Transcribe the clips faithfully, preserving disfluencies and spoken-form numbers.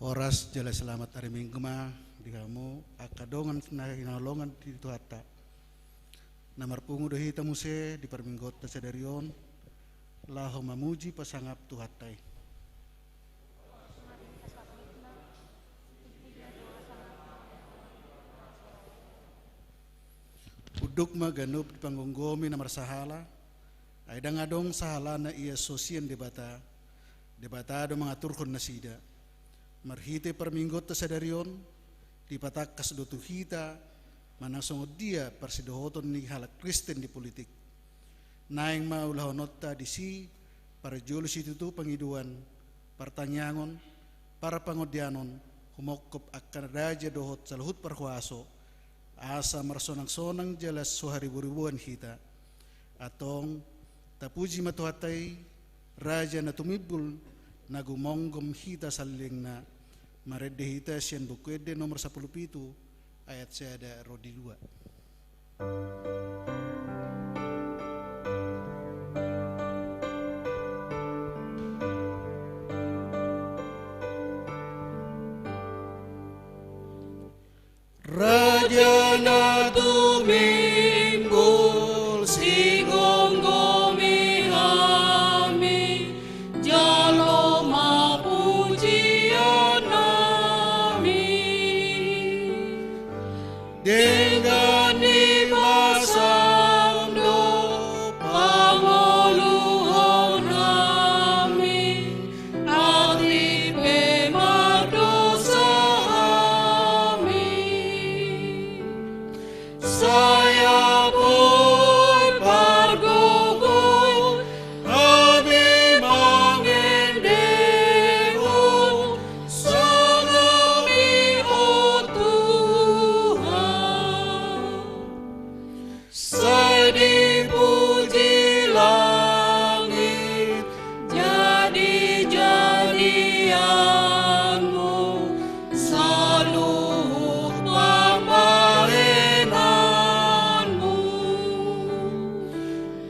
Horas jala selamat ari Minggu ma di hamu angka dongan na hinaholongan di Tuhanta. Na marpungu do hita muse di parmingguonta sadari on, laho mamuji pasangap Tuhanta i. Unduk ma ganup dipanggomgomi na marsahala, ai ndang adong sahalana ia so sian Debata. Debata do mangaturhon nasida. Marhite parmingguonta sadari on, dipatangkas do tu hita manang songon dia parsidohoton ni halak Kristen di politik. Naeng ma ulahononta disi parjolo situtu pangidoan, partangiangon, parpangondianon, humongkop angka raja dohot saluhut parhuaso, asa marsonangsonang jala so hariboriboan hita. Antong, tapuji ma Tuhanta i, Raja na tumimbul, na gumonggom hita sallingna. Marende hita sian Buku Ende nomor sampulu pitu, ayat sada ro di dua. Raja na tumimbul, sigomgomi hami, jalo ma pujian nami. Denggan ni basam do pangoluhon hami, atik pe mardosa hami. Sai apoi pargogo hami mangendehon sangapmi, o Tuhan. Sai dipuji langit jadi-jadianmu, saluhut pambahenanmu.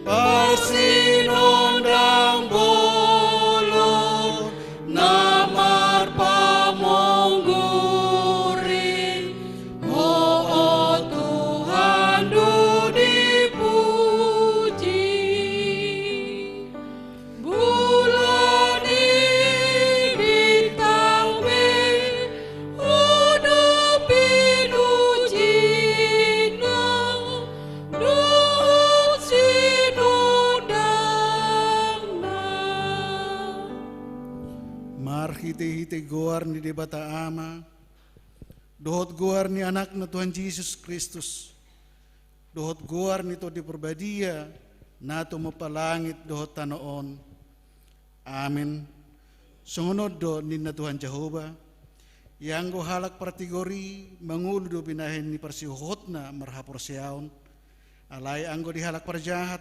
Parsinondang bolon na marpamongguri, o Tuhan, do dipuji. Bulan i, bintang be, on do pinojinna dohot sinondangna. Marhite-hite goar ni Debata Ama, dohot goar ni Anakna Tuhan Jesus Kristus, dohot goar ni Tondi Parbadia, na tumompa langit dohot tano on. Amen. Songon on do ninna Tuhan Jahowa: Ianggo halak partigor i mangolu do binahen ni parsihohotna marhaporseaon, alai anggo di halak parjahat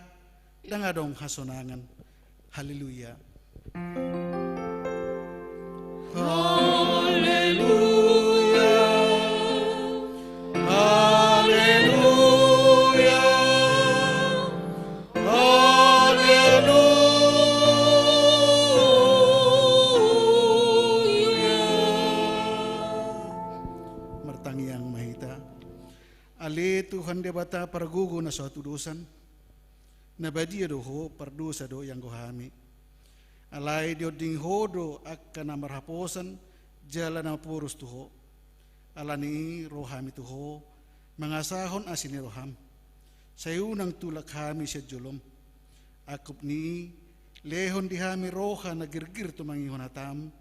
ndang adong hasonangan. Haleluya. Haleluya. Haleluya. Haleluya. Martangiang ma hita. Ale Tuhan Debata pargogo na so hatudosan, na badia do Ho, pardosa do ianggo hami. Alai dionding Ho do angka na marhaposan jala na maporus tu Ho. Ala ni i ro hami tu Ho, mangasahon asi ni roham. Sai unang tulak hami sian jolom. Angkup ni i, lehon di hami roha na girgir tumangihon hatam,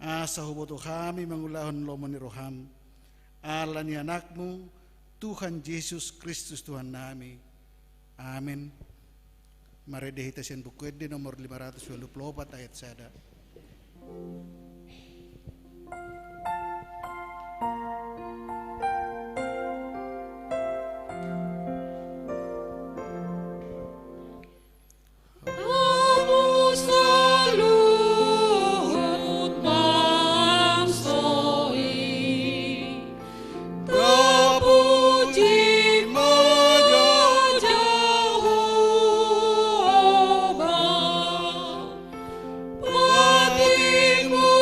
asa huboto hami mangulahon lomo ni roham. Ala ni Anakmu, Tuhan Jesus Kristus Tuhannami. Amen. Marende hita sian Buku Ende nomor lima ratus ualu pulu opat ayat sada. Hamu saluhut bangso i, tapuji ma Jahowa. Patimbul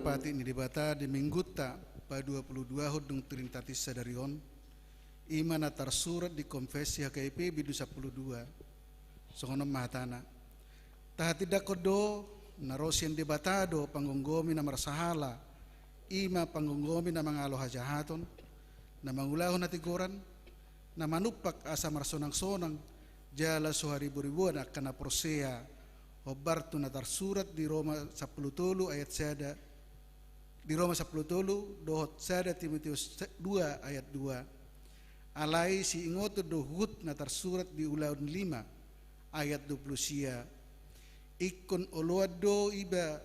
Patik ni Debata di Minggunta paduapuluduahon dung Trinitatis sadari on, i ma na tarsurat di Konfessi H K I P bindu sampuludua. Songon on ma hatana: Tahatindangkon do, na ro sian Debata do panggomgomi na marsahala, i ma panggomgomi na mangalo hajahaton, na mangulahon hatigoran, na manumpak asa marsonangsonang jala so hariboriboan angka na porsea, hombar tu na tarsurat di Roma sampulu tolu ayat sada, di Roma sampulu tolu dohot sada Timoteus dua ayat dua. Alai siingoton do huhut na tarsurat di Ulaon lima ayat dua pulu sia: Ingkon oloan do iba,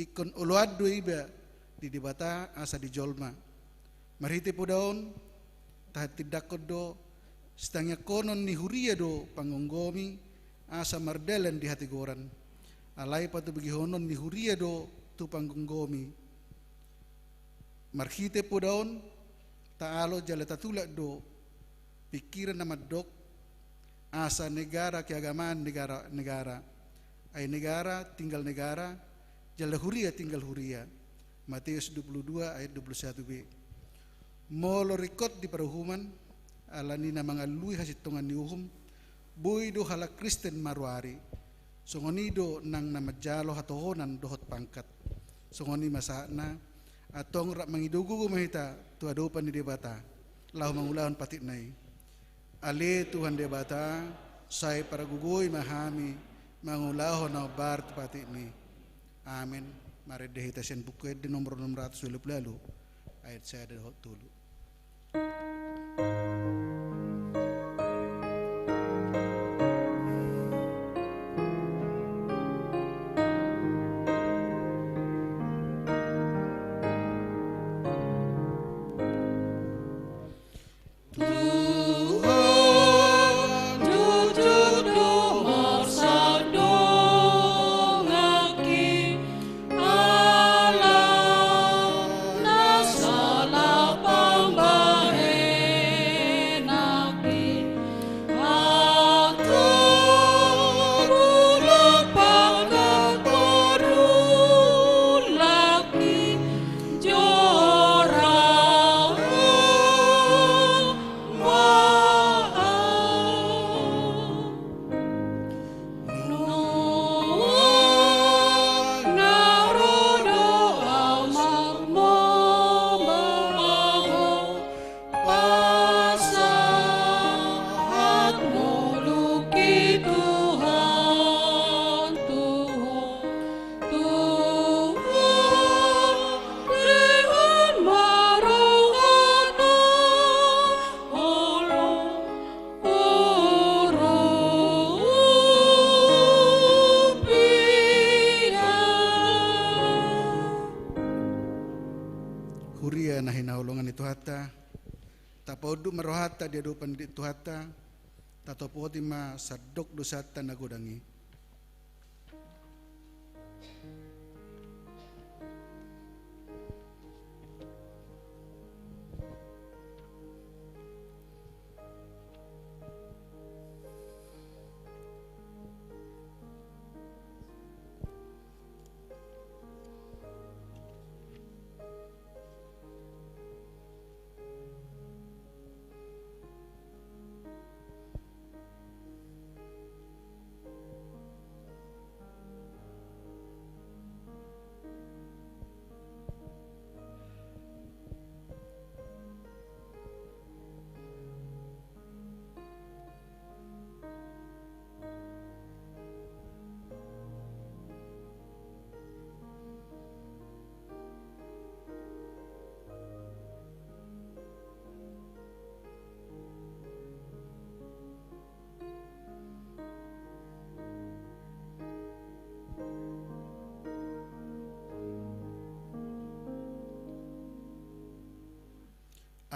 ingkon oloan do iba di Debata asa di jolma. Marhite poda on, tahatindangkon do, sitangiangkonon ni huria do panggomgomi asa mardalan di hatigoran. Alai patubugihonon ni huria do tu panggomgomi. Marhite poda on, taalo jala tatulak do pingkiran na mandok asa negara keagamaan negara, negara, ai negara tinggal negara, jala huria tinggal huria. Mateus dua pulu dua ayat dua pulu satu b. Molo ringkot di paruhuman, alani na mangallui hasintongan ni uhum, boi do halak Kristen maruari. Songon i do nang na manjalo hatohonan dohot pangkat. Songon i ma sahatna, antong rap mangido gogo ma hita tu adopan ni Debata laho mangulahon patikna i. Ale Tuhan Debata, sai pargogoi ma hami mangulahon na hombar tu patikmi. Amen. Marende hita sian Buku Ende nomor onom ratus ualu pulu ualu, ayat sada dohot tolu. Tuhan, jujur do marsandongaki, ala na salah pambahenaki, angka bulan pangkatolu laki jora ma au. Nuaeng na ro do au marmombahen pasahat ngolungki Tuhan, Tuhan. Tuhan, Tuhan ma rohana, olo hurupi da. Huria na hinaholongan ni Tuhanta, tapaunduk ma rohanta di adopan ni Tuhanta, tatopoti ma sandok dosanta na godang i.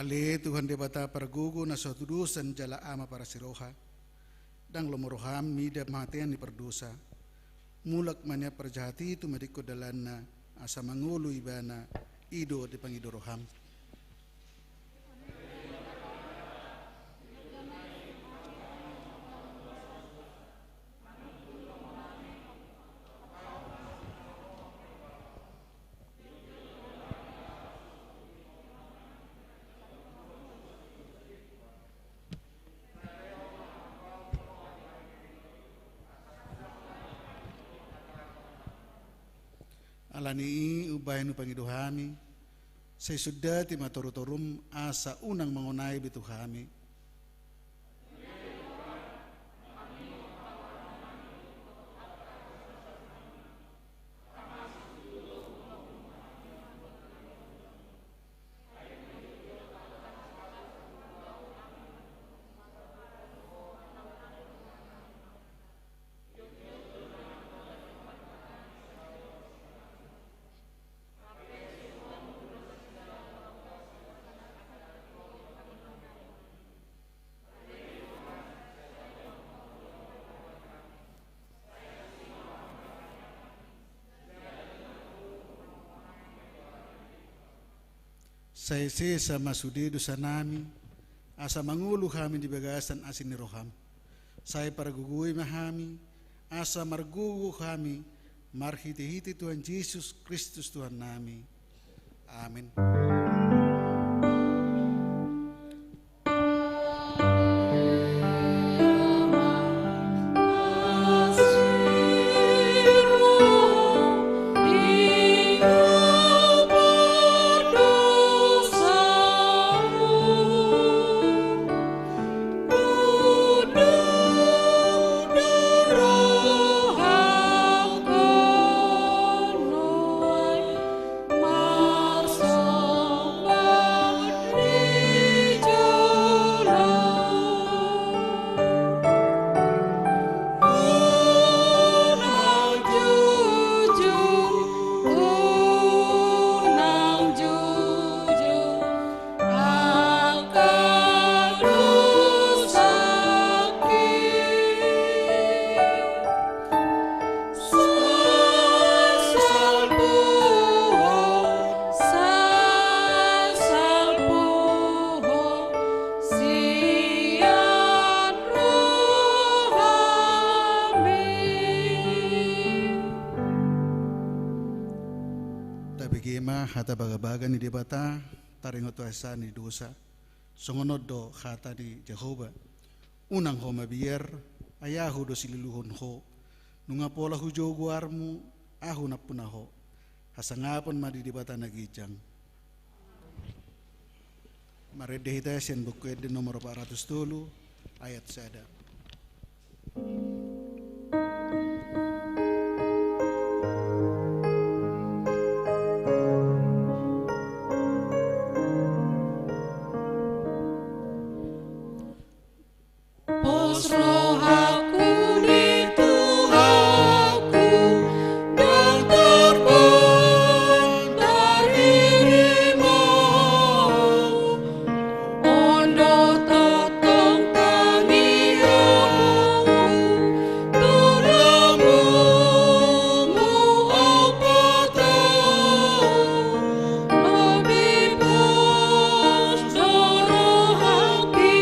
Ale Tuhan Debata pargogo na so hatudosan jala Ama parasi roha, ndang lomo roham mida pamanghatean ni pardosa. Mulak ma nian parjahat i tumadingkon dalanna, asa mangolu ibana, i do dipangido roham. Ni i umbahen hupangido hami, sai sundati ma torutorum asa unang mangonai be tu hami. Sai sesa ma sude dosanami, asa mangolu hami di bagasan asi ni roham. Sai pargogoi ma hami, asa margogo hami, marhitehite Tuhan Jesus Kristus Tuhannami. Amin. Tabege ma hata bagabaga ni Debata, taringot tu hasesaan ni dosa. Songon on do hata ni Jahowa: Unang ho mabiar, ai Ahu do siluluhon ho. Nunga pola hujou goarmu, Ahu nampuna ho. Hasangapon ma di Debata na ginjang. Marende hita sian Buku Ende nomor opat ratus tolu, ayat sada. Pos rohangku di Tuhanku, ndang terbentari ma Ho. On do tongtong tangiangku, tulangmu, Ho Debata. Lobi pos do rohangki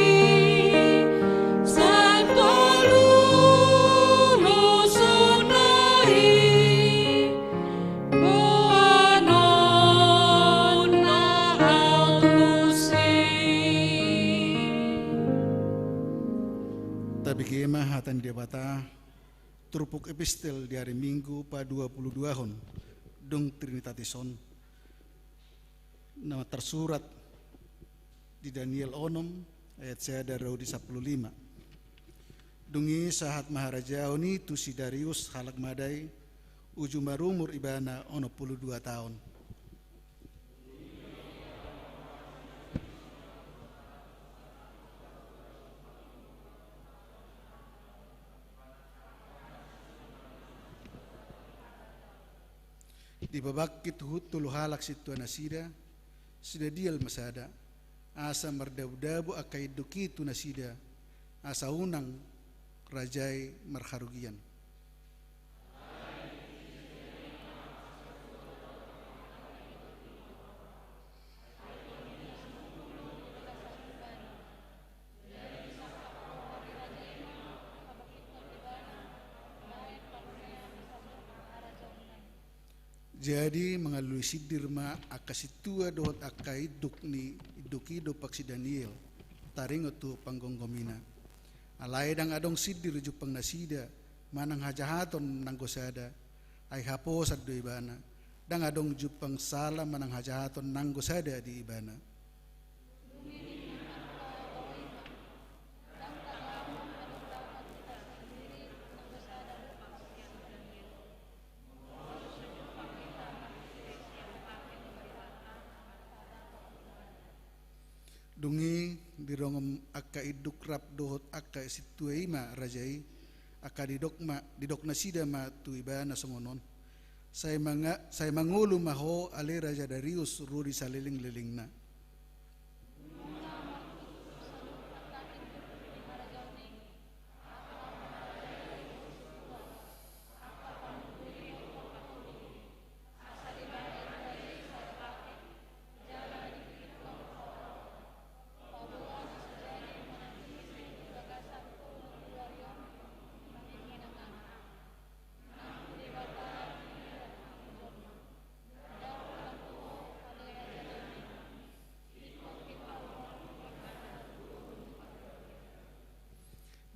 sian tolu losona i, boanonna au tusi. Tabege ma hata ni Debata, turpuk epistel di ari Minggu paduapuluduahon dung Trinitatis on, na tarsurat di Daniel onom ayat sada ro di sampulu lima. Dung i sahat ma harajaon i tu si Darius halak Mada i, uju marumur ibana onom pulu dua taon. Dipabangkit huhut tolu halak sintua nasida, si Daniel ma sada, asa mardabudabu angka induk i tu nasida, asa unang raja i marharugian. Jadi mangalului sindir ma angka sintua dohot angka induk ni, induk i dompak si Daniel, taringot tu panggomgomina. Alai ndang adong sindir jumpang nasida manang hajahaton nanggo sada, ai haposan do ibana, Ndang adong jumpang sala manang hajahaton nanggo sada di ibana. Dung i didok angka induk rap dohot angka sintua i ma raja i, angka didok ma, didok nasida ma tu ibana songon on: Sai manga-, sai mangolu ma ho ale Raja Darius ro di salelenglelengna.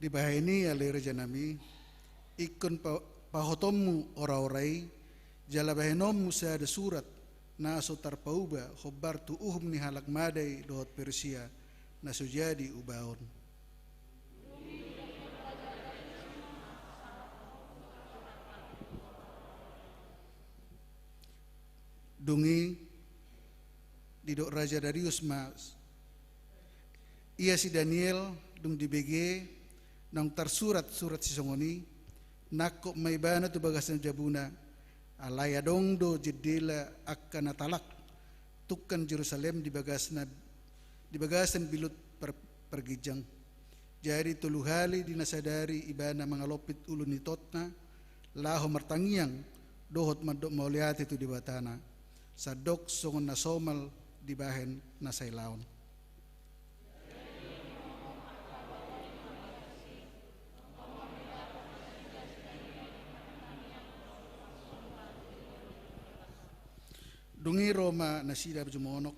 Dibahen i ale rajanami, ingkon pa-, pahotonmu ora-ora i, jala bahenonmu sada surat na so tarpauba hombar tu uhum ni halak Madai dohot Persia, na so jadi ubaon. Dung i didok Raja Darius ma, ia si Daniel, dung dibege naung tarsurat surat sisongon i, nangkok ma ibana tu bagasan jabuna, alai adong do jendela angka na talak tungkan Jerusalem di bagasna, di bagasan bilut par-, parginjang. Jadi tolu hali di na sadari ibana mangalompit ulu ni totna, laho martangiang dohot mandok mauliate tu Debatana, sandok songon na somal dibahen na sailaon. Dung i ro ma nasida jumonok,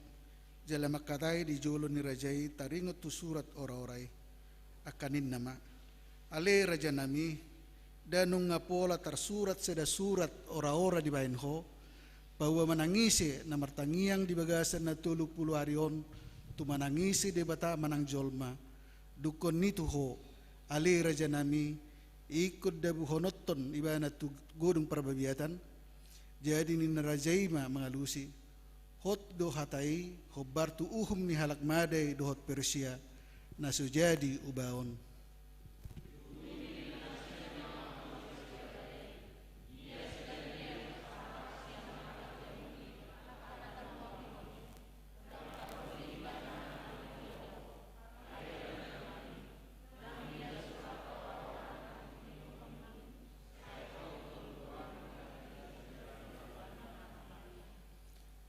jala mangkatai di jolo ni raja i taringot tu surat ora-ora i. Angka ninna ma: Ale rajanami, nda nunga pola tarsurat sada surat ora-ora dibahen ho, paboa manang ise na martangiang di bagasan na tolu pulu ari on, tu manang ise debata manang jolma, dungkon i tu ho, ale rajanami, ingkon dabuhononton ibana tu godung parbabiatan? Jadi ninna raja i ma mangalusi: Hot do hata i hombar tu uhum ni halak Madai dohot Persia, na so jadi ubaon.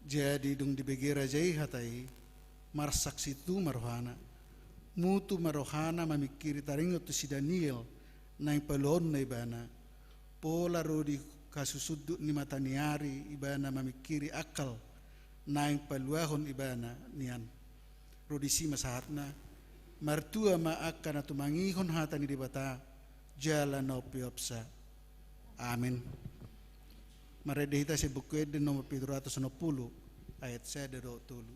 Jadi dung dibege raja i hata i, marsak situtu ma rohana. Mutu ma rohana mamingkiri taringot tu si Daniel naeng paluaonna ibana. Pola ro di hasusundut ni mata ni ari ibana mamingkiri angkal naeng paluahon ibana nian. Ro disi ma sahatna, martua ma angka na tumangihon hata ni Debata, jala na umpeopsa. Amen. Marende hita sian Buku Ende nomor pitu ratus onom pulu, ayat sada dohot tolu.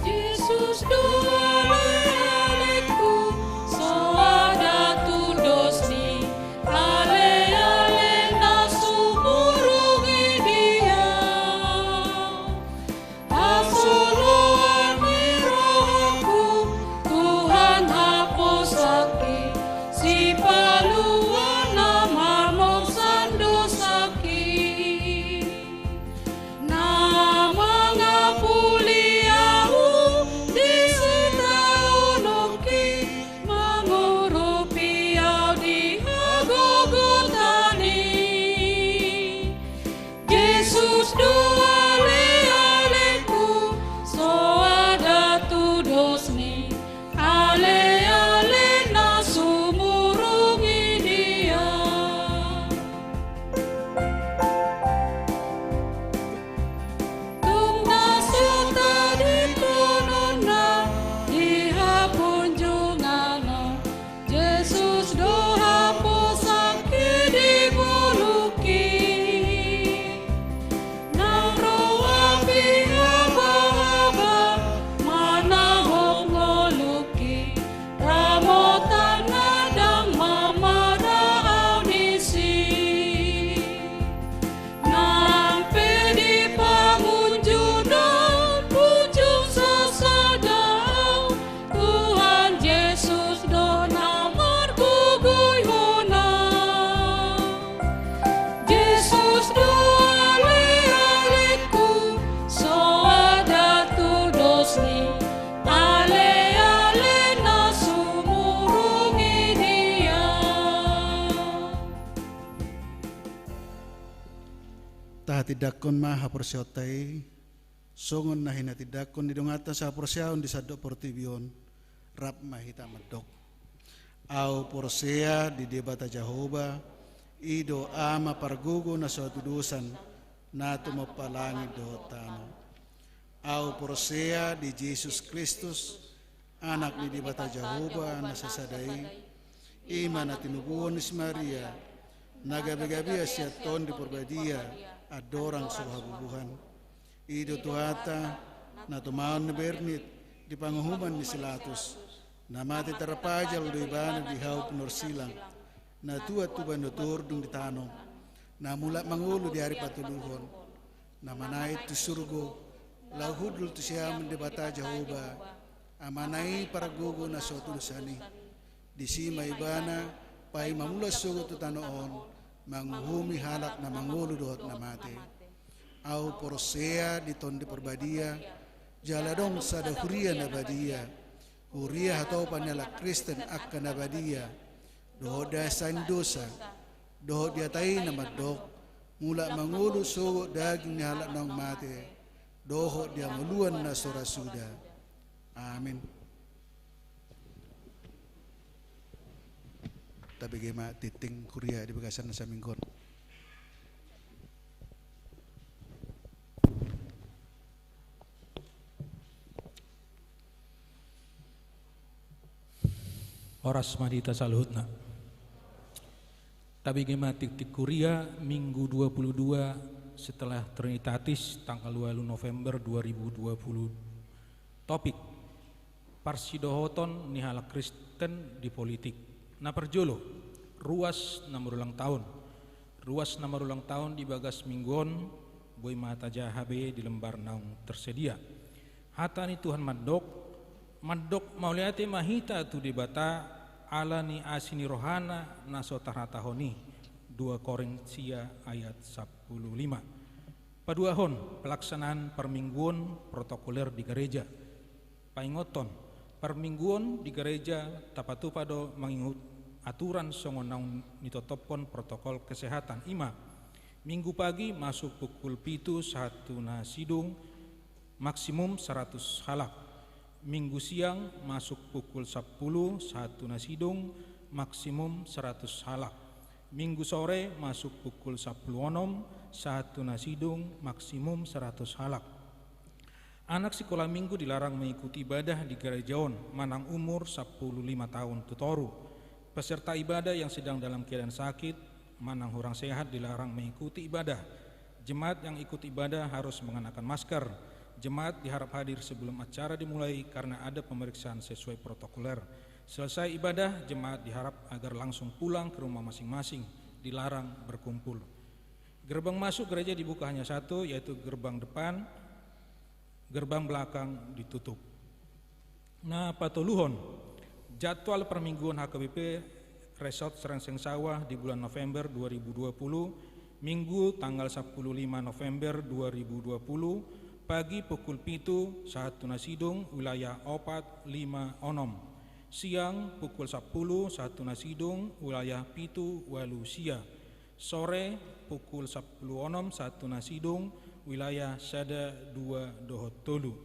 Jesus do ale-alengku, soada tu dos ni ale-ale na sumurung i dia. Hasoloan ni rohangku, Tuhan haposakki, Sipalua na mamongsan dosangki. Na mangapuli ahu di Tahatindangkon ma haporseaonta i, songon na hinatindangkon ni donganta sahaporseaon di sandok portibi on. Rap ma hita mandok: Ahu porsea di Debata Jahowa, i do Ama pargogo na so hatudosan, na tumompa langit dohot tano. Ahu porsea di Jesus Kristus, Anak ni Debata Jahowa na sasada i, i ma na tinubuhon ni si Maria, na gabe-gabe sian Tondi Porbadia, andorang so habubuhan. I do Tuhanta, na tumaon na bernit di panguhuman ni si Latus, na mate tarpajal do ibana di hau pinorsilang, na tuat tu banua toru dung di tano, na mulak mangolu di ari patoluhon, na manaek tu surgo, laho hundul tu siamun Debata Jahowa, Amana i pargogo na so hatudosan i. Disi ma ibana paima mulak sogot tu tano on, manguhumi halak na mangolu dohot na mate. Ahu porsea di Tondi Porbadia, jala adong sada huria na badia, huria hatopan ni halak Kristen angka na badia, dohot di hasesaan ni dosa, dohot di hata i na mandok, mulak mangolu sogot daging ni halak naung mate, dohot di hangoluan na so ra suda. Amin. Tabege ma tingting huria di bagasan na saminggu on. Horas ma di hita saluhutna. Tabege ma tingting huria, Minggu dua puluh dua setelah Trinitatis, tanggal ualu November dua ribu dua puluh. Topik: Parsidohoton ni halak Kristen di politik. Na parjolo, ruas na marulang taon. Ruas na marulang taon di bagas minggu on, boi ma tajaha be di lembar naung tersedia. Hata ni Tuhan mandok, mandok mauliate ma hita tu Debata, ala ni asi ni rohana na so tarhatahon i, dua Korint sia ayat sampulu lima. Paduahon, pelaksanaan parmingguon protokoler di gareja. Paingothon, parmingguon di gareja tapatupa do mangingot aturan songon naung nitotophon protokol kesehatan, i ma: Minggu pagi masuk pukul pitu sahat tu na sidung, maksimum saratus halak. Minggu siang masuk pukul sampulu sahat tu na sidung, maksimum saratus halak. Minggu sore masuk pukul sampulu onom sahat tu na sidung, maksimum saratus halak. Anak sikola minggu dilarang mengikuti ibadah di gareja on manang umur sampulu lima taon tu toru. Peserta ibadah yang sedang dalam keadaan sakit manang hurang sehat dilarang mengikuti ibadah. Jemaat yang ikut ibadah harus mengenakan masker. Jemaat diharap hadir sebelum acara dimulai karena ada pemeriksaan sesuai protokoler. Selesai ibadah, jemaat diharap agar langsung pulang ke rumah masing-masing, dilarang berkumpul. Gerbang masuk gereja dibuka hanya satu, yaitu gerbang depan, gerbang belakang ditutup. Na patoluhon, jadwal parmingguon H K B P Resort Serengseng Sawah di bulan November dua ribu dua puluh, Minggu tanggal sampulu lima November dua ribu dua puluh, pagi pukul pitu sahat tu na sidung, wilayah opat lima onom. Siang pukul sampulu sahat tu na sidung, wilayah pitu ualu sia. Sore pukul sampulu onom sahat tu na sidung, wilayah sada, dua dohot tolu.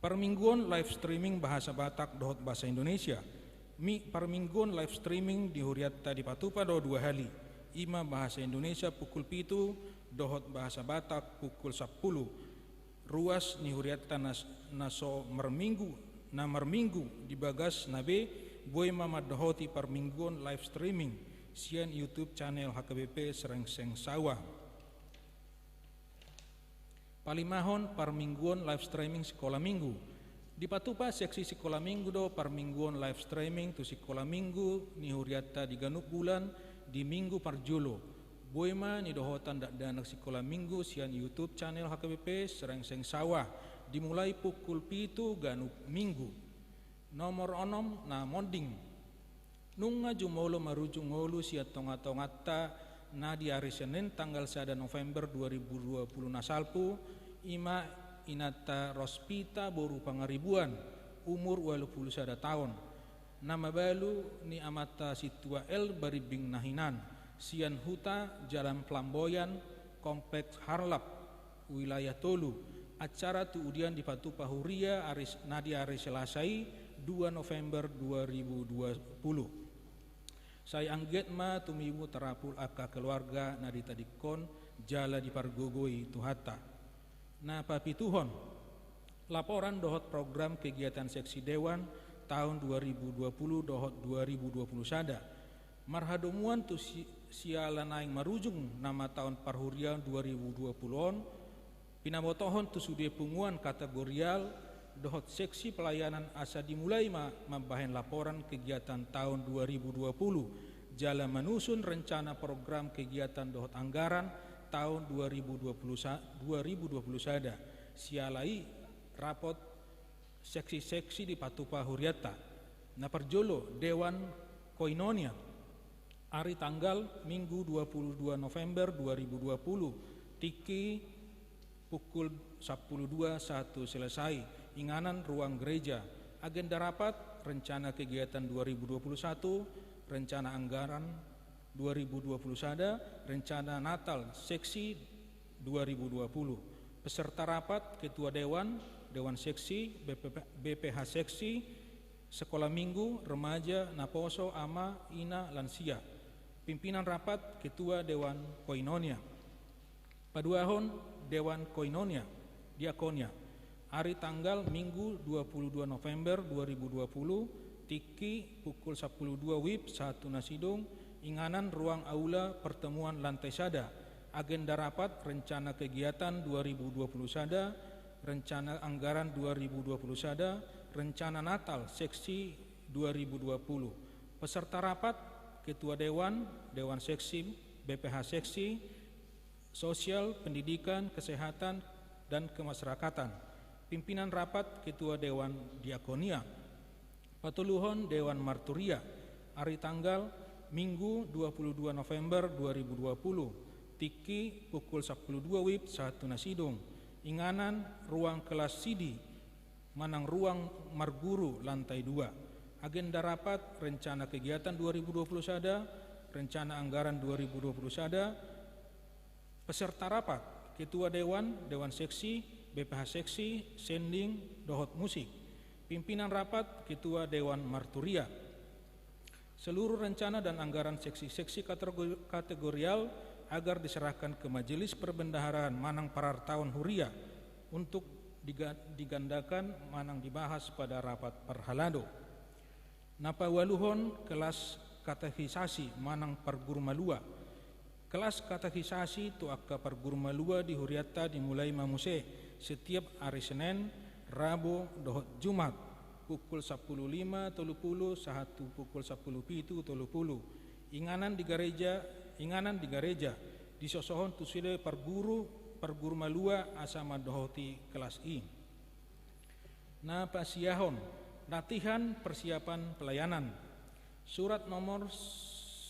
Parmingguon live streaming bahasa Batak dohot bahasa Indonesia. Mi, parmingguon live streaming di hurianta dipatupa do dua hali. I ma bahasa Indonesia pukul pitu dohot bahasa Batak pukul sampulu. Ruas ni hurianta na, na so marminggu, na marminggu di bagasna be, boi ma mandohoti parmingguon live streaming sian YouTube channel H K B P Serengseng Sawah. Palimahon, parmingguon live streaming sikola minggu. Dipatupa seksi sikola minggu do parmingguon live streaming tu sikola minggu ni hurianta di ganup bulan di minggu parjolo. Boi ma nidohotan dakdanak sikola minggu sian YouTube channel H K B P Serengseng Sawah, dimulai pukul pitu ganup minggu. Nomor onom na monding. Nunga jumolo marujung ngolu sian tonga-tonganta na di ari Senin tanggal sada November dua ribu dua puluh na salpu, i ma inanta Rospita boru Pangaribuan, umur ualu pulu sada taon, na mabalu ni amanta Sintua L Barimbing na hinan, sian huta Jalan Flamboyan, Kompleks Harlap, Wilayah Tolu. Acara tu udian dipatupa huria ari, na di ari Selasa i, dua November dua ribu dua puluh. Sai anggiat ma tumibu tarapul angka keluarga na ditadingkon jala dipargogoi Tuhanta. Na papituhon, laporan dohot program kegiatan seksi dewan taon dua ribu dua puluh dohot dua ribu dua puluh sada. Marhadomuan tu si-, siala naeng marujung nama taon parhuriaon dua ribu dua puluh on, pinabotohon tu sude punguan kategorial dohot seksi pelayanan asa dimulai ma mambahen laporan kegiatan taon dua ribu dua puluh, jala manusun rencana program kegiatan dohot anggaran taon dua ribu dua puluh sa-, dua ribu dua puluh sada. Siala i rapot seksi-seksi dipatupa hurianta. Na parjolo, Dewan Koinonia. Ari tanggal Minggu dua puluh dua November dua ribu dua puluh, tingki pukul sampulu dua sahat tu selesai, inganan ruang gereja. Agenda rapat, rencana kegiatan dua ribu dua puluh satu, rencana anggaran dua ribu dua puluh sada, rencana Natal seksi dua ribu dua puluh. Peserta rapat, ketua dewan, dewan seksi, B P P, B P H seksi, sekolah minggu, remaja, naposo, ama, ina, lansia. Pimpinan rapat, ketua dewan koinonia. Paduahon, dewan koinonia, diakonia. Ari tanggal Minggu dua puluh dua November dua ribu dua puluh, tingki pukul sampulu dua wib sahat tu na sidung, inganan ruang aula pertemuan lantai sada. Agenda rapat, rencana kegiatan dua ribu dua puluh sada, rencana anggaran dua ribu dua puluh sada, rencana Natal seksi dua ribu dua puluh. Peserta rapat, ketua dewan, dewan seksi, B P H seksi, sosial, pendidikan, kesehatan, dan kemasyarakatan. Pimpinan rapat, ketua dewan diakonia. Patoluhon, dewan marturia. Ari tanggal Minggu dua puluh dua November dua ribu dua puluh, tingki pukul sampulu dua wib sahat tu na sidung. Inganan ruang kelas sidi manang ruang marguru lantai dua. Agenda rapat, rencana kegiatan dua ribu dua puluh sada, rencana anggaran dua ribu dua puluh sada, peserta rapat, ketua dewan, dewan seksi, B P H seksi, sending, dohot musik. Pimpinan rapat, ketua dewan marturia. Seluruh rencana dan anggaran seksi-seksi kategori-, kategorial agar diserahkan ke Majelis Perbendaharaan manang parartaon huria untuk diga-, digandakan manang dibahas pada rapat parhalado. Na paualuhon, kelas katekisasi manang parguru malua. Kelas katekisasi tu angka parguru malua di hurianta dimulai ma muse setiap ari Senen, Rabo, dohot Jumat, pukul sampulu lima tolu pulu sahat tu pukul sampulu pitu tolu pulu. Inganan di gareja, inganan di gareja, disosohon tu sude parguru, parguru malua asa mandohoti kelas i. Na pasiahon, latihan persiapan pelayanan. Surat nomor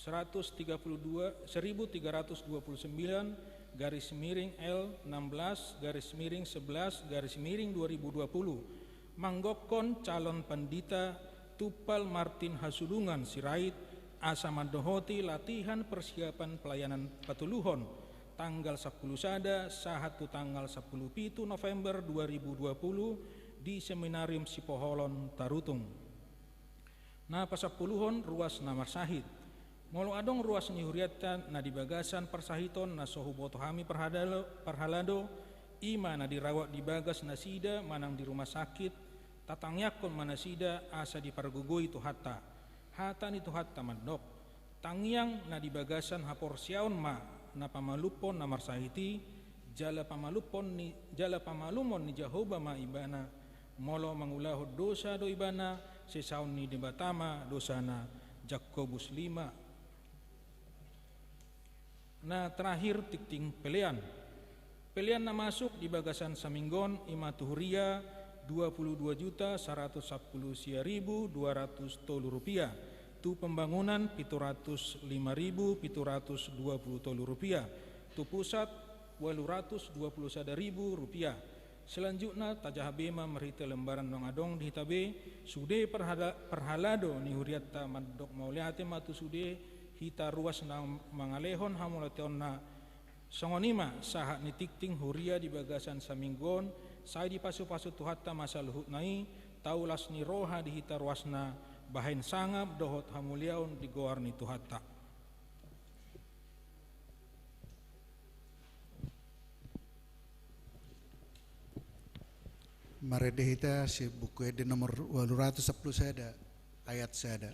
seratus tiga puluh dua, seribu tiga ratus dua puluh sembilan, garis miring L enam belas, garis miring sebelas, garis miring dua ribu dua puluh. Manggokkon calon pandita Tumpal Martin Hasulungan Sirait, asa mandohoti latihan persiapan pelayanan patoluhon, tanggal sampulu sada sahat tu tanggal sampulu pitu November dua ribu dua puluh di Seminarium Sipoholon Tarutung. Na pasampuluhon, ruas na marsahit. Molo adong ruas ni hurianta na di bagasan parsahiton na so huboto hami parhalado, parhalado, i ma na dirawat di bagas nasida manang di rumah sakit, tatangiangkon ma nasida asa dipargogoi Tuhanta. Hata ni Tuhanta mandok: Tangiang na di bagasan haporseaon ma na pamalumhon na marsahit i, jala pamalumhon ni, jala pamalumhon ni Jahowa ma ibana, molo mangulahon dosa do ibana, sesaon ni Debata ma dosana. Jakobus lima. Na terakhir, tingting pelean. Pelean na masuk di bagasan saminggu on i ma tu huria dua puluh dua juta saratus sampulu sia ribu dua ratus tolu rupiah, tu pembangunan pitu ratus lima ribu pitu ratus dua puluh tolu rupiah, tu pusat ualu ratus dua puluh sada ribu rupiah. Selanjutna, tajaha be ma marhite lembaran naung adong di hita be, sude parhala-, parhalado ni hurianta mandok mauliate ma tu sude hita ruas na mangalehon hamauliateonna Songon i ma sahat ni tingting huria di bagasan saminggu on, sai dipasupasu Tuhanta ma saluhutna i, taulas ni roha di hita ruasna, bahen sangap dohot hamuliaon di goar ni Tuhanta. Marende hita sian Buku Ende nomor ualu ratus sampulu sada, ayat sada.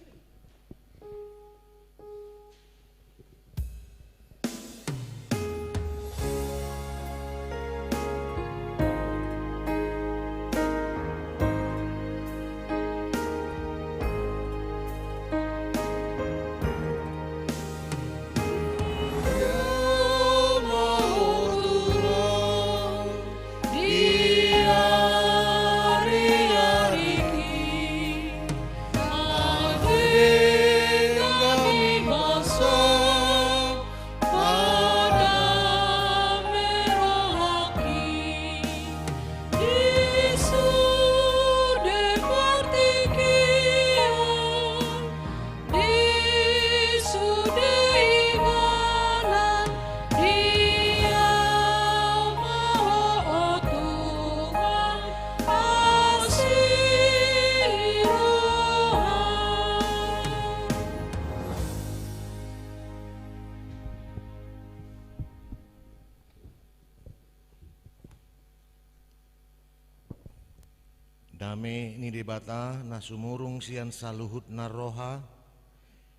Dame ni Debata na sumurung sian saluhutna roha,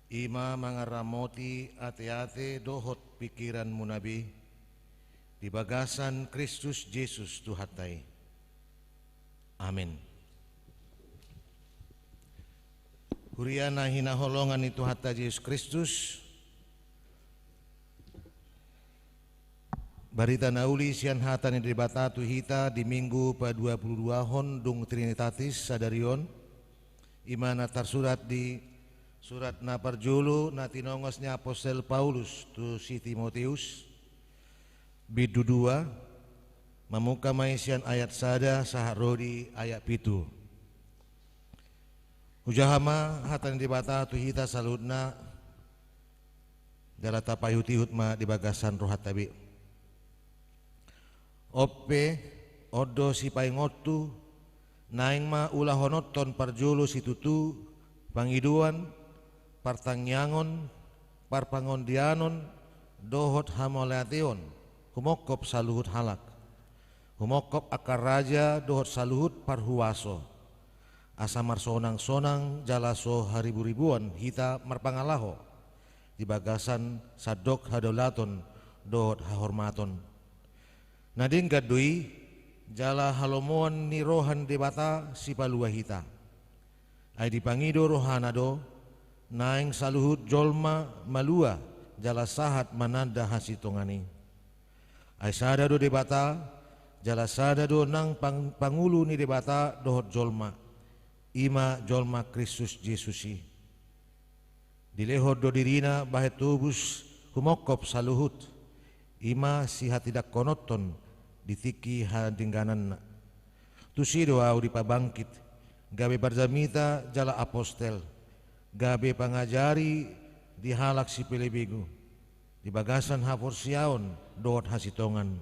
i ma mangaramoti ateate dohot pingkiranmuna be, di bagasan Kristus Jesus Tuhanta i. Amen. Huria na hinaholongan ni Tuhanta Jesus Kristus, barita na uli sian hata ni Debata tu hita di Minggu paduapuluduahon dung Trinitatis sadari on, i ma na tarsurat di surat na parjolo na tinongos ni apostel Paulus tu si Timoteus, bindu dua, mamungka ma i sian ayat sada sahat ro di ayat pitu. Hujaha ma hata ni Debata tu hita saluhutna, jala tapaihutihut ma di bagasan rohanta be. On pe, on do sipaingotu, naeng ma ulahononton parjolo situtu, pangidoan, partangiangon, parpangondianon, dohot hamauliateon, humongkop saluhut halak. Humongkop angka raja dohot saluhut parhuaso. Asa marsonangsonang jala so hariburibuan hita marpangalaho di bagasan sandok hadaulaton dohot hahormaton. Na denggan do i, jala halomoan ni roha ni Debata Sipalua hita. Ai dipangido rohana do, naeng saluhut jolma malua jala sahat mananda hasintongan i. Ai sada do Debata, jala sada do nang pang-, pangulu ni Debata dohot jolma, i ma jolma Kristus Jesus i. Dilehon do dirina bahen tobus humongkop saluhut, i ma sihatindangkononhon di tingki hadenggananna. Tusi do ahu dipabangkit, gabe parjamita jala apostel, gabe pangajari di halak sipelebegu, di bagasan haporseaon dohot hasintongan.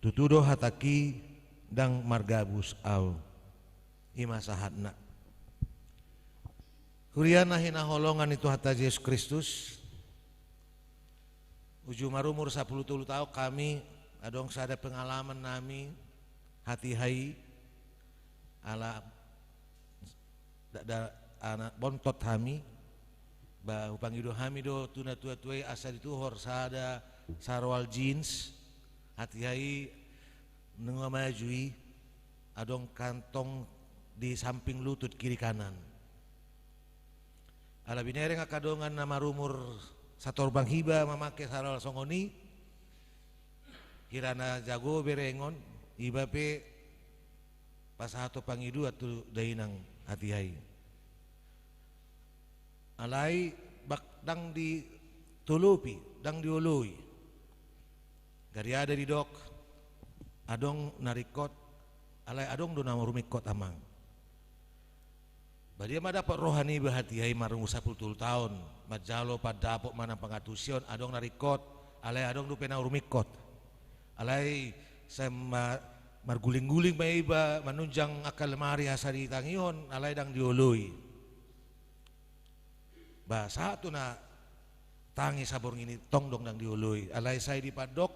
Tutu do hatangki, ndang margabus ahu. I ma sahatna. Huria na hinaholongan ni Tuhanta Jesus Kristus, uju marumur sampulu tolu taon hami, adong sada pengalaman nami hatiha i, ala da, da, anak bontot hami, ba hupangido hami do tu natuatua i asa dituhor sada saroal jeans, hatiha i nunga maju i, adong kantong di samping lutut kiri kanan. Ala binereng angka dongan na marumur satorbang hiba mamake saroal songon i, hira na jago berengon, iba pe pasahathon pangidoan tu dainang hatiha i. Alai bak-, ndang ditolopi, ndang dioloi. Gariada didok, adong na ringkot, alai adong do na rumingkot amang. Badia ma dapot roha niba hatiha i marumur sampulu tolu taon, manjalo pandapot manang pangantusion, adong na ringkot, Alai adong dope na rumingkot. Alai sai ma-, marguling-guling ma iba manunjang angka lemari asa ditangihon, alai ndang dioloi. Ba sahat tu na tangi saborngin i tong do ndang dioloi. Alai sai dipandok,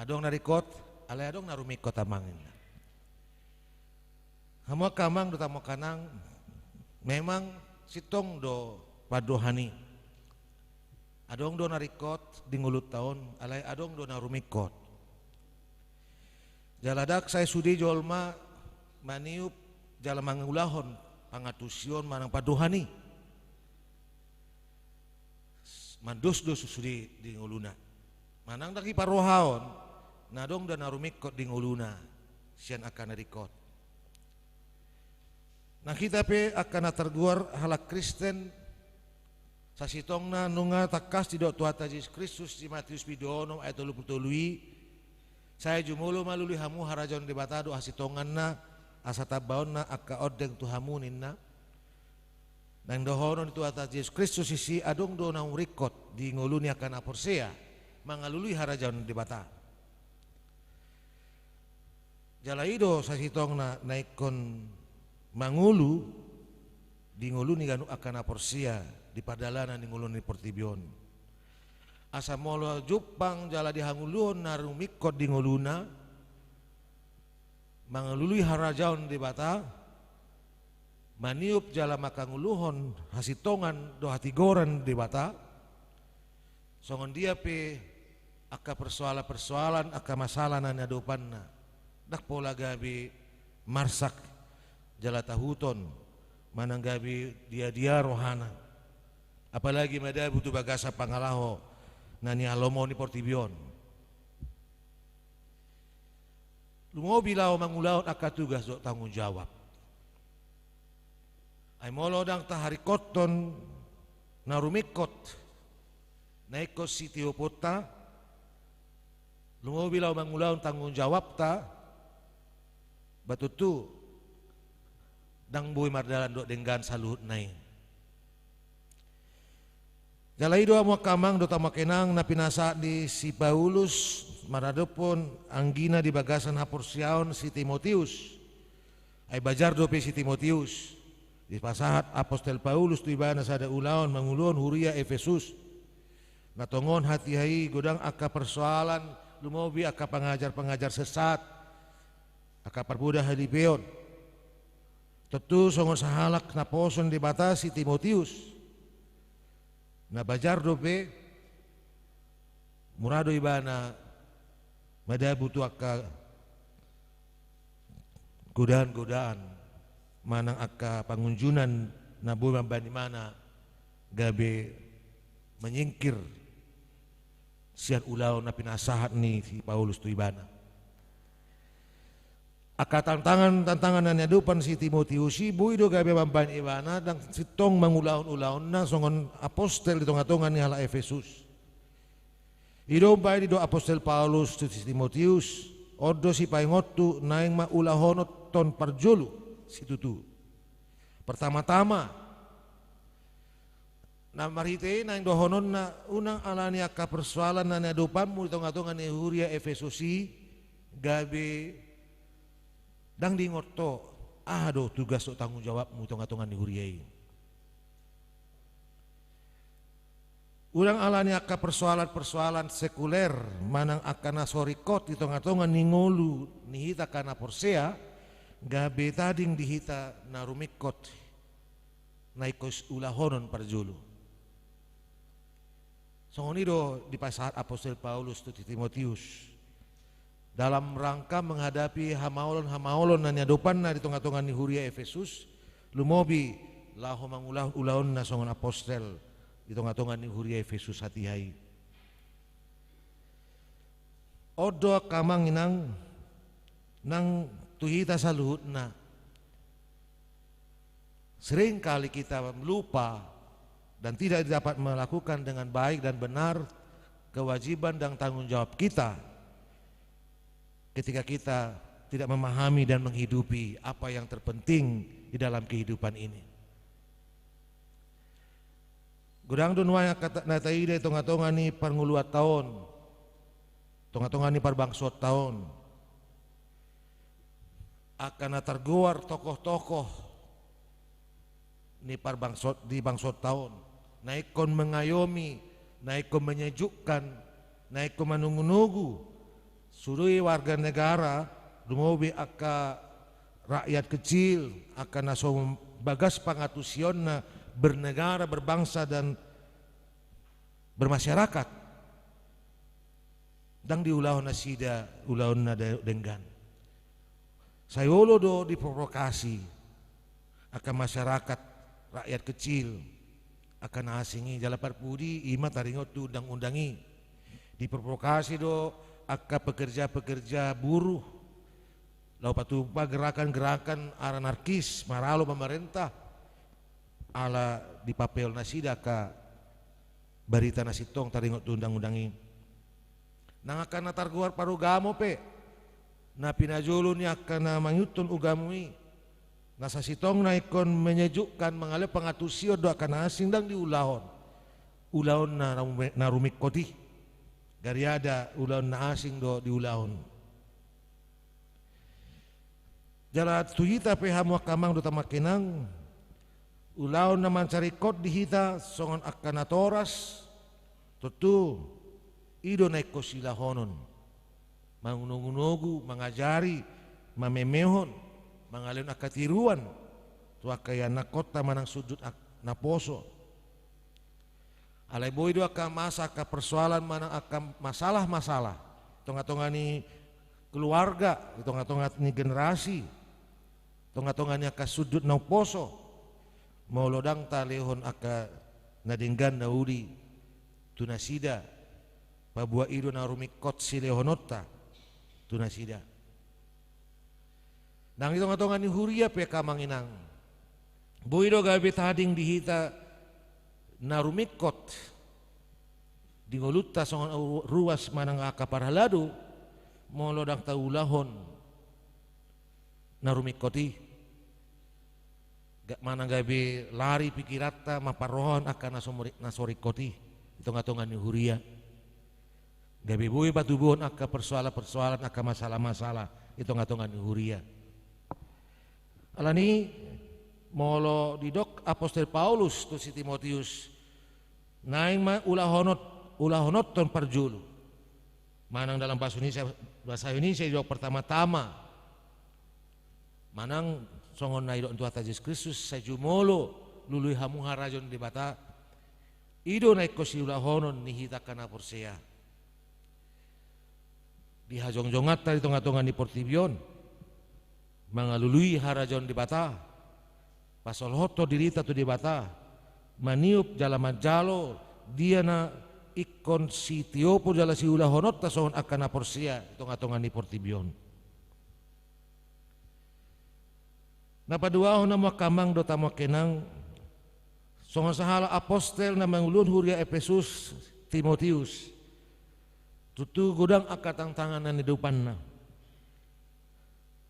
adong na ringkot, alai adong na rumingkot amang, ninna. Hamu angka amang dohot hamu angka inang, memang sintong do pandohan i. Adong do na ringkot di ngolunta on, alai adong do na rumingkot. Jala ndang sai sude jolma maniup jala mangulahon pangantusion manang pandohan i. Mandosdos sude di ngoluna. Manang ndang diparrohahon, na adong do na rumingkot di ngoluna sian angka na ringkot. Nang hita pe angka na targoar halak Kristen, sasintongna nunga tangkas didok Tuhanta Jesus Kristus di Matius pitu onom ayat tolu pulu tolu i, sai jumolo ma lului hamu harajaon Debata dohot hasintonganna, asa tambaonna angka ondeng tu hamu, ninna. Naeng dohonon ni Tuhanta Jesus Kristus disi, adong do na ringkot di ngolu ni angka na porsea mangalului harajaon Debata. Jala i do sasintongna na ingkon mangolu di ngolu ni ganup angka na porsea di pardalanan ni ngolu ni portibi on. Asa molo jumpang jala dihangoluhon na rumingkot di ngoluna, mangalului harajaon Debata, maniup jala mangangoluhon hasintongan dohot hatigoran Debata, songon dia pe angka persoalan-persoalan, angka masalah na niadopanna, ndang pola gabe marsak jala tahuton, manang gabe dia-dia rohana. Apalagi madabu tu bagasan pangalaho na nialomo ni portibi on. Lumobi laho mangulahon angka tugas dohot tanggung jawab. Ai molo ndang taharingkothon na rumingkot na ingkon sitioponta, lumobi laho mangulahon tanggung jawabta, ba tontu ndang boi mardalan dohot denggan saluhutna i. Jala i do hamu angka amang dohot hamu angka inang na pinasahat ni si Paulus maradophon anggina di bagasan haporseaon si Timoteus. Ai bajar dope si Timoteus dipasahat apostel Paulus tu ibana sada ulaon manguluhon huria Efesus. Na tongon hatiha i godang angka persoalan, lumobi angka pangajar-pangajar sesat, angka parpoda halipeon. Tontu songon sahalak naposo ni Debata si Timoteus, na bajar dope mura do ibana madabu tu angka godaan-godaan manang angka pangunjunan na boi mambahen ibana gabe menyingkir sian ulaon na pinasahat ni si Paulus tu ibana. Angka tantangan-tantangan na niadopan si Timoteus i boi do gabe mambahen ibana ndang sintong mangulahon ulaonna songon apostel di tonga-tonga ni halak Efesus. I do umbahen didok apostel Paulus tu si Timoteus, on do sipaingotu naeng ma ulahonon parjolo situtu. Pertama-tama, na marhite i naeng dohononna, unang alani angka persoalan na niadopanmu di tonga-tonga ni huria Efesus i gabe ndang diingot ho aha do tugas dohot tanggung jawabmu di tonga-tonga ni huria i. Unang alani angka persoalan-persoalan sekuler manang angka na so ringkot di tonga-tonga ni ngolu ni hita angka na porsea gabe tading di hita na rumingkot na ingkon ulahonon parjolo. Songon i do dipasahat apostel Paulus tu Timoteus dalam rangka menghadapi hamaolon-hamaolon na niadopanna di tonga-tonga ni huria Efesus, lumobi laho mangulahon ulaonna songon apostel di tonga-tonga ni huria Efesus hatiha i. On do angka amang inang nang tu hita saluhutna. Seringkali kita lupa dan tidak dapat melakukan dengan baik dan benar kewajiban dan tanggung jawab kita ketika kita tidak memahami dan menghidupi apa yang terpenting di dalam kehidupan ini. Godang do nuaeng angka na taida di tonga-tonga ni parngoluanta on tongatonga ni parbangsoanta on, angka na targoar tokoh-tokoh ni parbangso-, di bangsoanta on, na ingkon mengayomi, na ingkon menyejukkan, na ingkon manugu-nugu sude warga negara, lumobi angka rakyat kecil, angka na so bagas pangatusionna bernegara, berbangsa, dan bermasyarakat. Ndang diulahon nasida ulaon na de-, denggan. Sai olo do diprovokasi angka masyarakat, rakyat kecil, angka na asing i, jala parpudi i ma taringot tu undang-undang i. Diprovokasi do angka pekerja-pekerja buruh laho patupa gerakan-gerakan anarkis maralo pamarenta, ala dipapehol nasida angka barita na sintong taringot tu undang-undang i. Nang angka na targoar parugamo pe, na pinajolo ni angka na mangihuthon ugamo i, na sasintongna ingkon menyejukkan, mangalehon pangatusion do angka na asing, ndang diulahon ulaon na rume-, na rumingkot i. Gariada ulaon na asing do diulahon. Jala tu hita pe, hamu angka amang dohot hamu angka inang, ulaon na mansai ringkot di hita songon angka natoras, tontu i do na ingkon siulahonon. Manugu-nugu, mangajari, mamemehon, mangalehon angka tiruan tu angka ianakhonta manang sundut ak-, naposo. Alai boi do angka masa, angka persoalan manang angka masalah-masalah di tonga-tonga ni keluarga, di tonga-tonga ni generasi, tonga-tonga ni angka sundut naposo, molo ndang talehon angka na denggan na uli tu nasida, paboa i do na rumingkot silehononta tu nasida. Nang di tonga-tonga ni huria pe, angka amang inang, boi do gabe tading di hita na rumingkot di ngolunta songon ru-, ruas manang angka parhalado, molo ndang taulahon na rumingkot i. Ga-, manang gabe lari pikiranta mamparrohahon angka na so mori-, na so ringkot i di tonga-tonga ni huria. Gabe boi patubuhon angka persoalan-persoalan, angka masalah-masalah di tonga-tonga ni huria. Alani, molo didok apostel Paulus tu si Timotius, naeng ma ulahonot-, ulahononhon parjolo. Manang dalam bahasa Indonesia, bahasa Indonesia didok pertama-tama. Manang songon na didok ni Tuhanta Jesus Kristus, sai jumolo lului hamu harajaon ni Debata. I do na ingkon siulahonon ni hita angka na porsea di hajongjonganta di tonga-tonga ni portibi on, mangalului harajaon ni Debata, pasolhothon dirita tu Debata, maniop jala manjalo dia na ingkon sitiopon jala siulahononta songon angka na porsea di tonga-tonga ni portibi on. Na paduahon, hamu angka amang dohot hamu angka inang, songon sahalak apostel na manguluhon huria Epesus, Timotius, tontu godang angka tantangan na niadopanna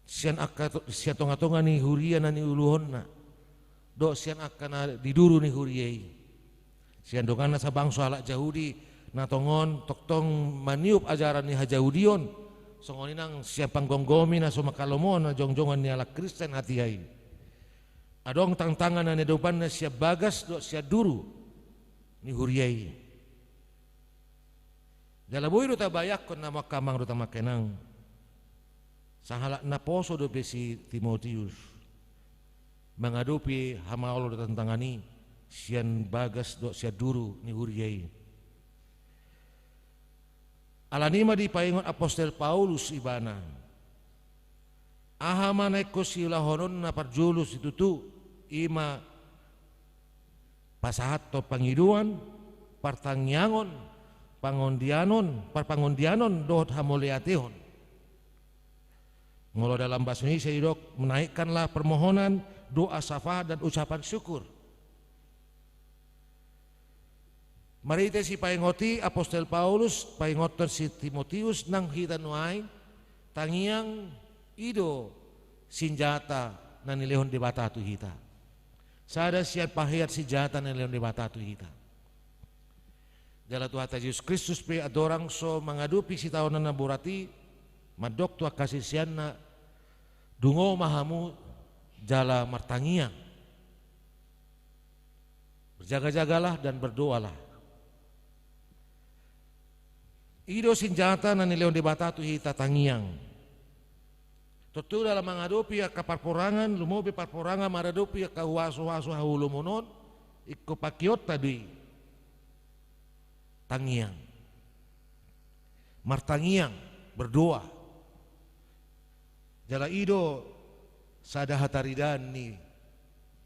sian angka to-, sian tonga-tonga ni huria na niuluhonna, dohot sian angka na di duru ni huria i. Sian donganna sabangso halak Jahudi na tongon tongtong maniop ajaran ni hajahudion, songon i nang sian panggomgomi na so mangkalomohon hajongjongan ni halak Kristen hatiha i. Adong tantangan na niadopanna sian bagas dohot sian duru ni huria i. Jala boi do tabayangkon, hamu angka amang dohot hamu angka inang, sahalak naposo dope si Timotius mangadopi hamaolon dohot tantangan i sian bagas dohot sian duru ni huria i. Alani i ma dipaingot apostel Paulus ibana, aha ma na ingkon siulahononna parjolo situtu, i ma pasahathon pangidoan, partangiangon, pangondianon, parpangondianon dohot hamauliatehon. Molo dalam bahasa Indonesia didok, menaikkanlah permohonan, doa syafaat, dan ucapan syukur. Marhite sipaingot i, apostel Paulus paingothon si Timotius nang hita nuaeng, tangiang i do sinjata na nilehon Debata tu hita. Sada sian pahean sinjata na nilehon Debata tu hita. Jala Tuhanta Jesus Kristus pe andorang so mangadopi sitaonon na borat i, mandok tu angka siseanna, dungo ma hamu jala martangiang. Berjaga-jagalah dan berdoalah. I do sinjata na nilehon Debata tu hita, tangiang. Tontu dalam mangadopi angka parporangan, lumobi parporangan mangadopi angka huaso-huaso haholomon on, ingkon pangkeonta do i. Tangiang. Martangiang, berdoa. Jala i do sada hataridaan ni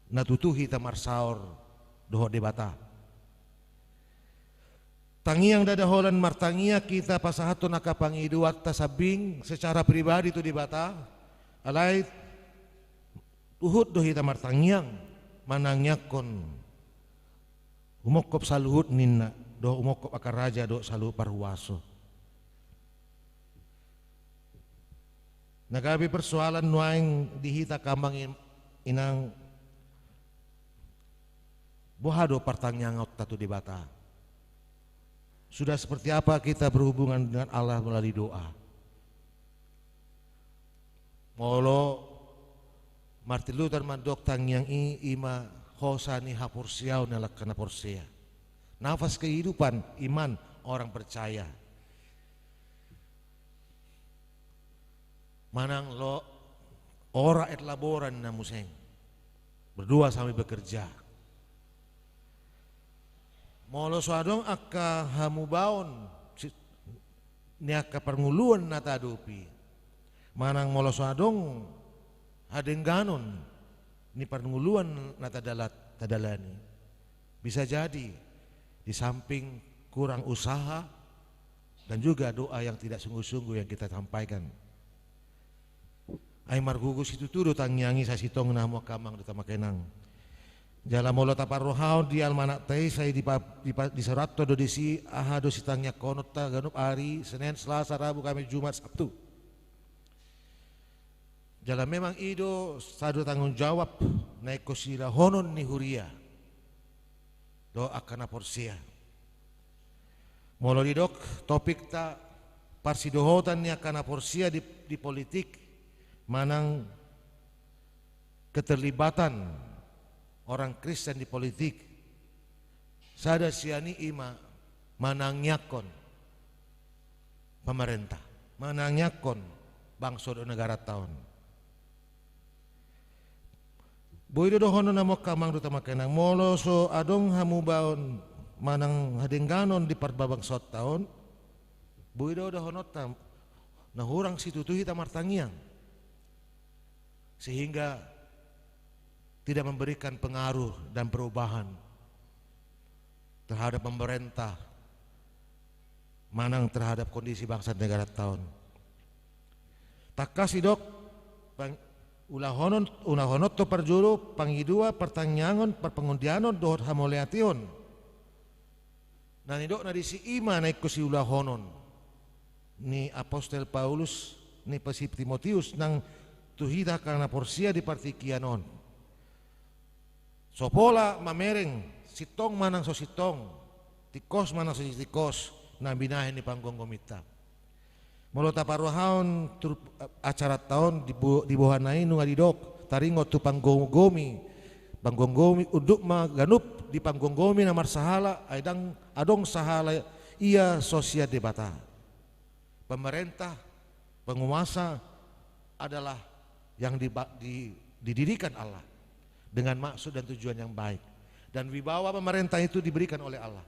na tutu hita marsaor dohot Debata. Tangiang ndada holan martangiang hita pasahathon angka pangidoanta sambing secara pribadi tu Debata, alai huhut do hita martangiang, manangiangkon, umongkop saluhut ninna, dohot umongkop angka raja dohot saluhut parhuaso. Na gabe persoalan nuaeng di hita, amang in-, inang, boha do partangiangonta tu Debata? Sudah seperti apa kita berhubungan dengan Allah melalui doa? Molo Martin Luther mandok tangiang i, i ma hosa ni haporseaon ni angka na porsea. Nafas kehidupan iman orang percaya. Manang lo ora et labora ninna muse. Berdoa sambil bekerja. Molo so adong angka hamubaon si-, ni angka parngoluon na taadopi, manang molo so adong hadengganon ni parngoluon na tadala-, tadalani, bisa jadi di samping kurang usaha dan juga doa yang tidak sungguh-sungguh yang kita sampaikan. Ai margogo situtu do tangiang i sasintongna, hamu angka amang dohot hamu angka inang. Jala molo taparrohahon di almanakta i, sai dipa-, dipa-, disurathon do disi aha do sitangiangkononta ganup ari Senen, Selasa, Rabu, Kamis, Jumat, Sabtu. Jala memang i do sada tanggung jawab na ingkon siulahonon ni huria dohot angka na porsea. Molo didok topikta parsidohotan ni angka na porsea di, di politik, manang keterlibatan orang Kristen di politik, sada sian i i ma manangiangkon pamarenta, manangiangkon bangso dohot negaranta on. Boi do dohonon, hamu angka amang dohot hamu angka inang, molo so adong hamubaon manang hadengganon di parbangsaonta on, boi do dohononta na hurang situtu hita martangiang, sehingga tidak memberikan pengaruh dan perubahan terhadap pemerintah manang terhadap kondisi bangsa negaranta on. Tangkas didok, pang-, ulahonon, ulahononta parjolo, pangidua, partangiangon, parpangondianon dohot hamauliateon. Na nidokna disi i ma na ingkon siulahonon ni apostel Paulus, ni si Timoteus nang tu hita angka na porsea di partingkian on. So pola mamereng, sintong manang so sintong, tingkos manang so tingkos na binahen ni panggomgominta. Molo taparrohahon tur, eh, acaranta on di bo-, di bohana i nunga didok, taringot tu panggomgomi, panggomgomi, unduk ma ganup di panggomgomi na marsahala, ai ndang adong sahala ia so sian Debata. Pemerintah, penguasa adalah yang diba-, di-, didirikan Allah dengan maksud dan tujuan yang baik. Dan wibawa pemerintah itu diberikan oleh Allah.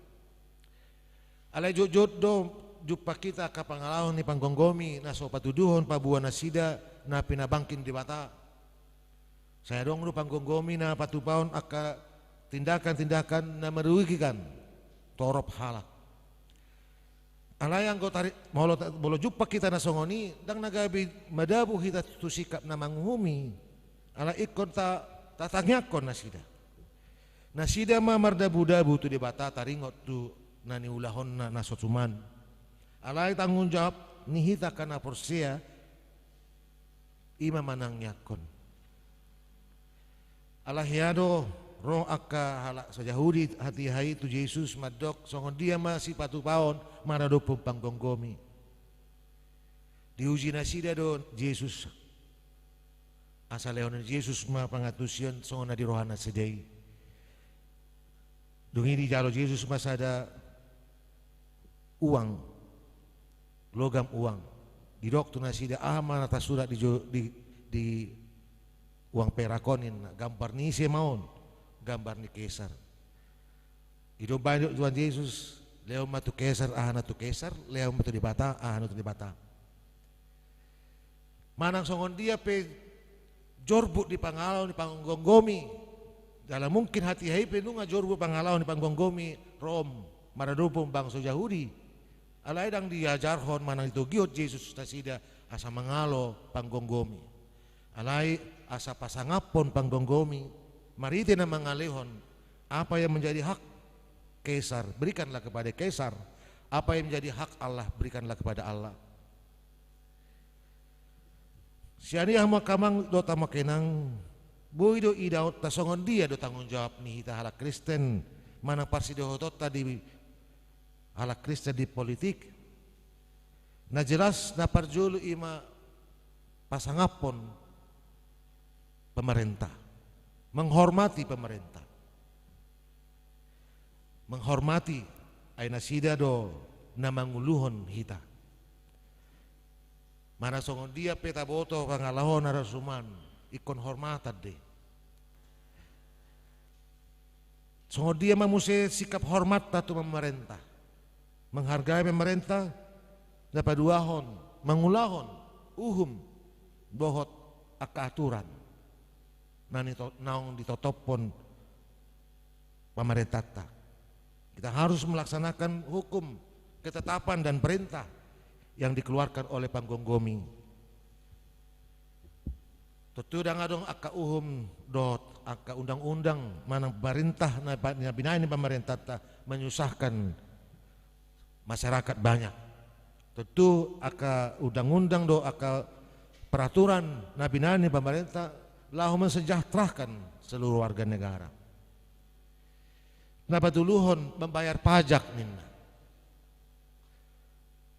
Alai jotjot do jumpa hita angka pangalaho ni panggomgomi na so patuduhon paboa nasida na pinabangkit Debata. Sai adong do panggomgomi na patupahon angka tindakan-tindakan na merugikan torop halak. Alai anggo tari-, molo ta-, molo jumpa hita na songon i, ndang na gabe madabu hita tu sikap na manguhumi. Alai ingkon ta-, tatangiangkon nasida. Nasida ma mardabudabu tu Debata taringot tu na niulahonna na so tuman. Alai tanggung jawab ni hita angka na porsea, i ma manangiangkon. Ala hea do Ro angka halak so Jahudi hatiha i tu Jesus mandok, songon dia ma sipatupaon maradophon panggomgomi. Diuji nasida do Jesus. Asa lehon ni Jesus ma pangantusion songon na di roha nasida i. Dung i dijalo Jesus ma sada uang, logam uang. Didok tu nasida, aha ma na tarsurat di, jo- di, di uang perak on, ninna. Gambar ni ise ma on? Gambar ni Kesar. Ido baen didok Tuhan Jesus, lehon ma tu Kesar aha na tu Kesar, lehon ma tu Debata aha na tu Debata. Manang songon dia pe jorbut di pangalaho ni panggomgomi, jala mungkin hatiha i pe nunga jorbut pangalaho ni panggomgomi Rom maradophon bangso Jahudi. Alai ndang diajarhon manang ditogihon Jesus nasida asa mangalo panggomgomi. Alai asa pasangaphon panggomgomi, marhite na mangalehon, apa yang menjadi hak Kesar, berikanlah kepada Kesar. Apa yang menjadi hak Allah, berikanlah kepada Allah. Sian i hamu angka amang dohot hamu angka inang, boi do idaonta songon dia do tanggung jawab ni hita halak Kristen, manang parsidohotonta di halak Kristen di politik. Na jelas, na parjolo i ma pasangaphon pemerintah, menghormati pemerintah. Menghormati, ai nasida do na manguluhon hita. Manang songon dia pe taboto pangalaho na ro suman, ingkon hormatan do i. Songon dia ma muse sikap hormatta tu pamarenta? Menghargai pamarenta, na paduahon, mangulahon uhum dohot angka aturan na nito- naung ditotophon pamarentanta. Kita harus melaksanakan hukum, ketetapan, dan perintah yang dikeluarkan oleh panggomgomi. Tontu ndang adong angka uhum dohot angka undang-undang manang perintah na pa- na binaen ni pamarentanta menyusahkan masyarakat banyak. Tontu angka undang-undang dohot angka peraturan na binaen ni pamarenta laho mensejahterakan seluruh warga negara. Na patoluhon, membayar pajak, ninna.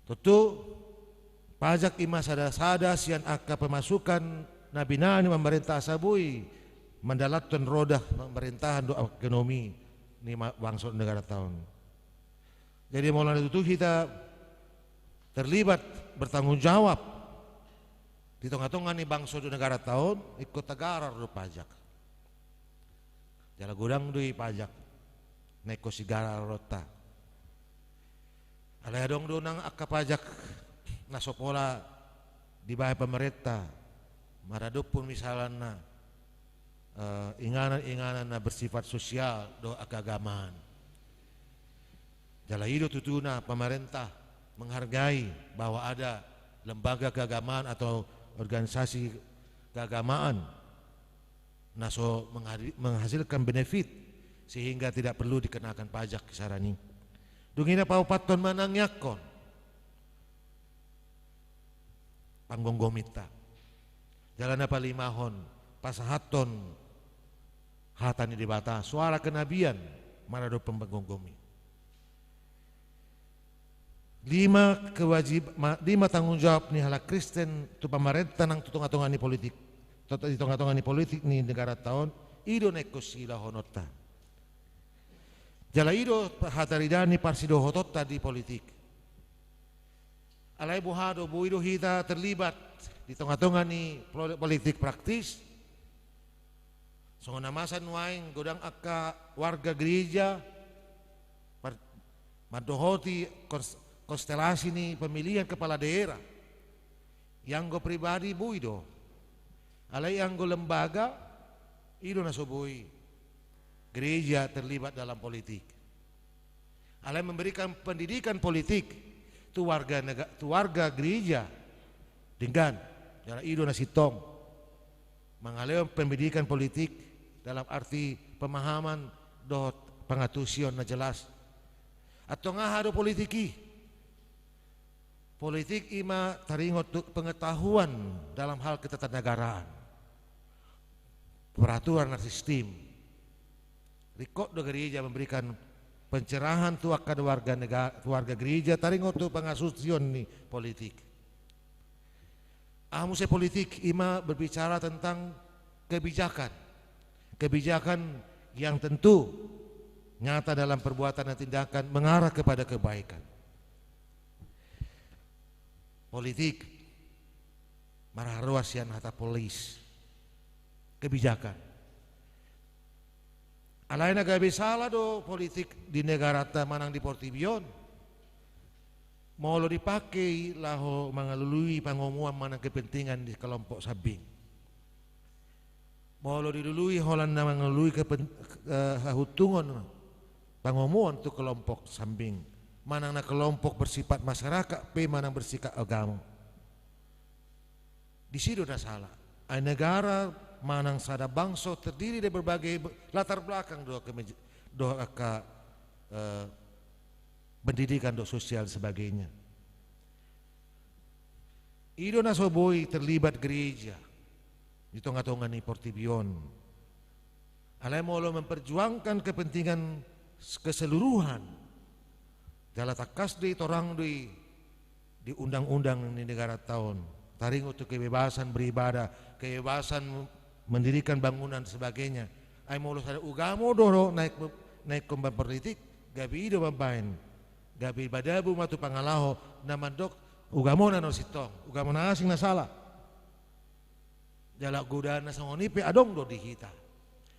Tontu pajak i ma sada-sada sian angka pemasukan na binaen ni pamarenta asa boi mandalanhon roda pemerintahan dohot ekonomi ni ma- bangso negaranta on. Jadi molo na tutu hita terlibat, bertanggung jawab di tonga-tonga ni bangso dohot negaranta on, ingkon tagarar do pajak. Jala godang do i pajak na ingkon sigarar rohanta. Alai adong do nang angka pajak na so pola dibaen pamarenta, maradophon misalna eh, inganan-inganan na bersifat sosial dohot keagamaan. Jala i do tutuna pamarenta menghargai bahwa ada lembaga keagamaan atau organisasi keagamaan na so menghari- menghasilkan benefit sehingga tidak perlu dikenakan pajak, misalna i. Dung i na paopathon, manangiangkon panggomgominta. Jala na palimahon, pasahathon hata ni Debata, suara kenabian maradophon panggomgomi. Lima kewajib- ma- lima tanggung jawab ni halak Kristen tu pamarenta nang tu tonga-tonga ni politik, tu- di tonga-tonga ni politik ni negaranta on, i do na ingkon siulahononta. Jala i do hataridaan ni parsidohotonta di politik. Alai boha do, boi do hita terlibat di tonga-tonga ni pol- politik praktis. Songon na masa nuaeng godang angka warga gereja par- mandohoti kons- konstelasi ni pemilihan kepala daerah. Ianggo pribadi boi do. Alai ianggo lembaga, i do na so boi gereja terlibat dalam politik. Alai memberikan pendidikan politik tu warga nega- tu warga gereja, denggan, jala i do na sintong mangalehon pendidikan politik dalam arti pemahaman dohot pangantusion na jelas. Antong aha do politik i? Politik i ma taringot tu pengetahuan dalam hal ketatanegaraan, peraturan dan sistem. Ringkot do gereja memberikan pencerahan tu angka warga nega-, warga gereja, taringot tu pangasusion ni politik. Aha muse politik? Ima berbicara tentang kebijakan. Kebijakan yang tentu nyata dalam perbuatan dan tindakan mengarah kepada kebaikan. Politik marharoa sian hata polis, kebijakan. Alai na gabe sala do politik di negaranta manang di portibi on, molo dipake i laho mangalului pangomoan manang kepentingan di kelompok sambing. Molo dilului holan na mangalului kepen-, eh, hahuntungon, pangomoan tu kelompok sambing, manang na kelompok bersifat masyarakat pe manang bersifat agama. Disi do na sala. Ai negara manang sada bangso terdiri dari berbagai be-, latar belakang do ke-, dohot angka, eh, pendidikan dohot sosial sebagainya. I do na so boi terlibat gereja di tonga-tonga ni portibi on. Alai molo memperjuangkan kepentingan s-, keseluruhan, jala tangkas do i, torang do i di undang-undang ni negaranta on. Taringot tu kebebasan beribadah, kebebasan mendirikan bangunan sebagainya. Ai molo sada ugamo do ro naek, naekkon baen politik, gabe i do mambaen. Gabe madabu ma tu pangalaho na mandok ugamona na sintong, ugamo na asing na sala. Jala godaan na songon i pe adong do di hita.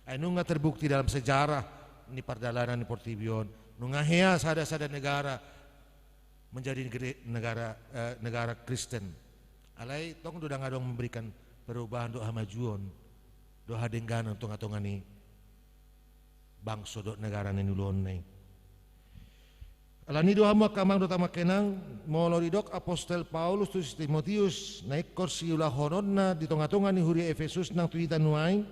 Ai nunga terbukti dalam sejarah ni pardalanan ni portibi on, nunga hea sada-sada negara menjadi negeri, negara, eh, negara Kristen. Alai tong do ndang adong memberikan perubahan dohot hamajuon dohot hadengganon tonga-tonga ni bangso dohot negara na niuluonna i. Alani do hamu angka amang dohot amang inang, molo didok apostel Paulus tu si Timotius na ingkon siulahononna di tonga-tonga ni huria Efesus nang tu hita nuaeng,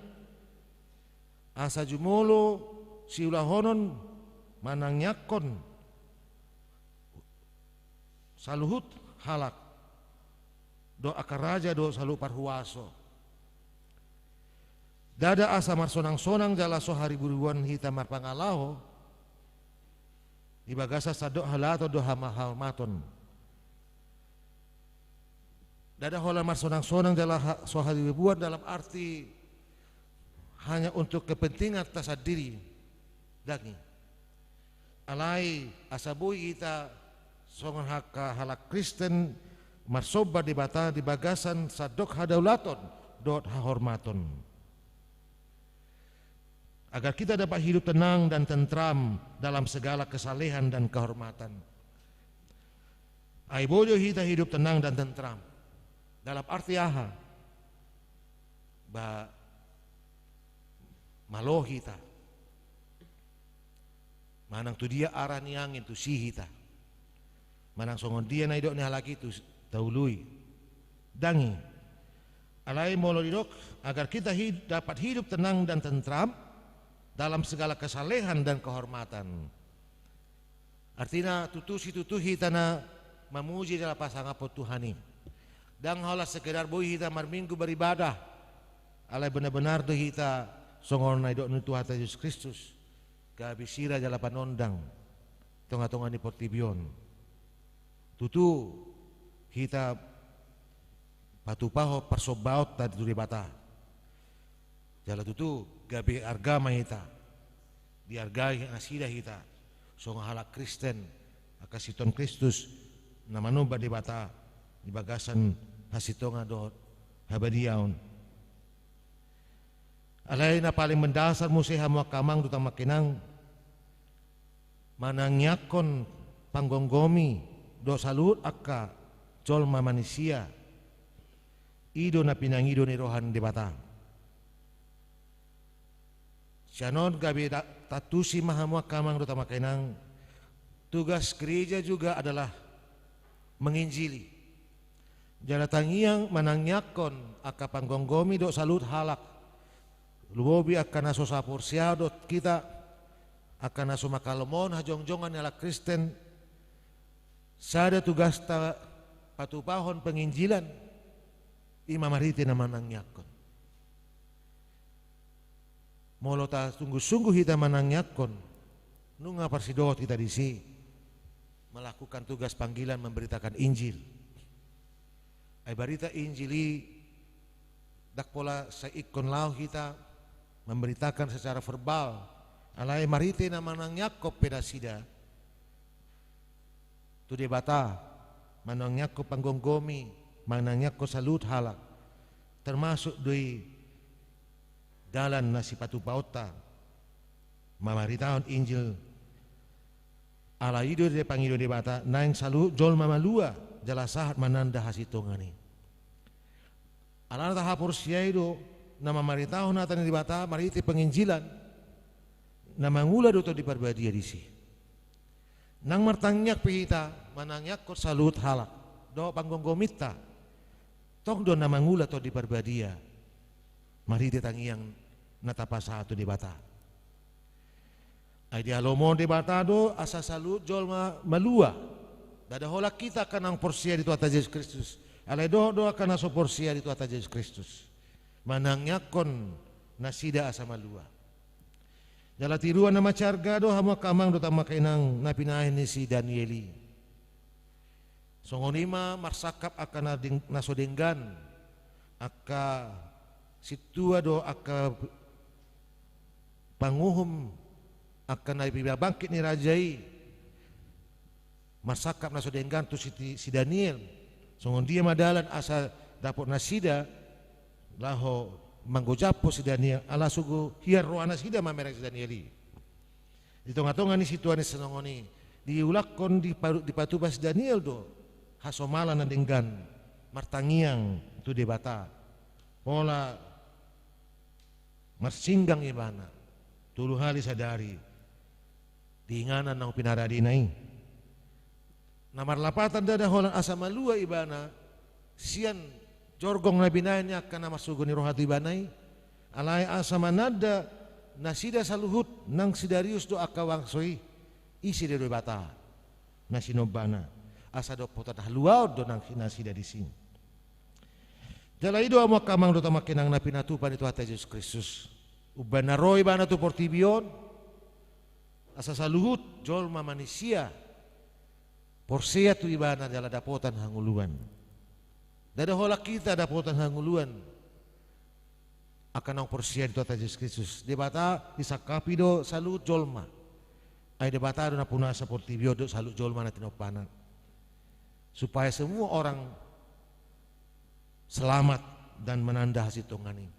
asa jumolo siulahonon manangiangkon saluhut halak dohot angka raja dohot saluhut parhuaso. Ndada asa marsonang-sonang jala so haribu-ribuan hita marpangalaho di bagasan sandok haluaton dohot hahormaton. Ndada holan marsonang-sonang jala ha-, so haribu-ribuan dalam arti hanya untuk kepentinganta sandiri. Ndang i. Alai asa boi hita songon angka halak Kristen marsomba Debata di bagasan sandok hadaulaton dohot hahormaton. Agar kita dapat hidup tenang dan tentram dalam segala kesalehan dan kehormatan. Ai boi do hita hidup tenang dan tentram. Dalam arti aha? Ba malo hita. Manang tu dia arah ni angin tusi hita. Manang songon dia na nidok ni halak i tusi taului. Ndang i. Alai molo didok, agar kita hid-, dapat hidup tenang dan tentram dalam segala kesalehan dan kehormatan. Artina tutu situtu hita na mamuji jala pasangaphon Tuhan i. Ndang holan sekedar boi hita marminggu beribadah. Alai benar-benar do hita songon na nidok ni Tuhanta Jesus Kristus. Gabe sira jala panondang tonga-tonga ni portibi on. Tutu hita patupahon parsombaonta tu Debata. Jala tutu gabe arga ma hita. Diargai nasida hita songon halak Kristen, angka siton Kristus na manomba Debata di bagasan hasintongan dohot habadiaon. Alai na paling mendasar muse hamu angka amang dohot amang inang, manangiangkon panggomgomi dohot saluhut angka jolma manisia, i do na pinangido ni roha ni Debata. Sian on gabe da-, tantusi ma hamu angka amang dohot amang inang, tugas gereja juga adalah menginjili. Jala tangiang manangiangkon angka panggomgomi dohot saluhut halak. Lumobi angka na so saporsea dohot hita, angka na so mangkaholongi hajongjongan ni halak Kristen, sada tugasta patupahon penginjilan, ima marhite na manangiangkon. Molo tasungguh-sungguh hita manangiangkon, nunga parsidohot hita disi melakukan tugas panggilan memberitakan Injil. Ai barita Injil i ndang pola sai ingkon laho hita memberitakan secara verbal, alai marhite na manangiangkon pe nasida tu Debata, manangiangkon panggomgomi, manangiangkon saluhut halak, termasuk do i dalan na sipatupaonta mamaritahon Injil. Ala i do dipangido Debata naeng saluhut jolma malua jala sahat mananda hasintongan i. Alana tahaporseai do na mamaritahon hata ni Debata marhite penginjilan, na mangula do Tondi Parbadia disi. Nang martangiang pe hita manangiangkon saluhut halak dohot panggomgominta, tong do na mangula Tondi Parbadia marhite tangiang na tapasahat tu Debata. Ai dialomohon Debata do asa saluhut jolma malua. Ndada holan hita angka naung porsea di Tuhanta Jesus Kristus, alai dohot do angka na so porsea di Tuhanta Jesus Kristus manangiangkon nasida asa malua. Jala tiruan na mansai arga do hamu angka amang dohot angka inang na pinahen ni si Daniel i. Songon i ma marsangkap angka na deng-, na so denggan, angka sintua dohot angka panguhum, angka na pibangkit ni raja i, marsangkap na so denggan tu si, si Daniel. Songon dia ma dalan asa dapot nasida laho manggojapon si Daniel, ala sogo hian roha nasida mamereng si Daniel i. Di tonga-tonga ni situasi songon i, diulakhon, dipa-, dipatupa si Daniel do hasomalan na denggan martangiang tu Debata. Pola marsinggang ibana tolu hali sadari di inganan naung pinaradena i. Na marlapatan ndada holan asa malua ibana sian jorgong na binahen ni angka na marsogo ni roha tu ibana i, alai asa mananda nasida saluhut nang si Darius dohot angka bangso i, ise do Debata na sinombana, asa dapotan haluaon do nang nasida disi. Jala i do hamu angka amang dohot angka inang na pinatupa ni Tuhanta Jesus Kristus, umbahen na ro ibana tu portibi on, asa saluhut jolma manisia porsea tu ibana jala dapotan hangoluan. Ndada holan hita dapotan hangoluan angka naung porsea di Tuhanta Jesus Kristus. Debata disangkapi do saluhut jolma. Ai Debata do na punasa portibi on dohot saluhut jolma na tinompana, supaya semua orang selamat dan mananda hasintongan i.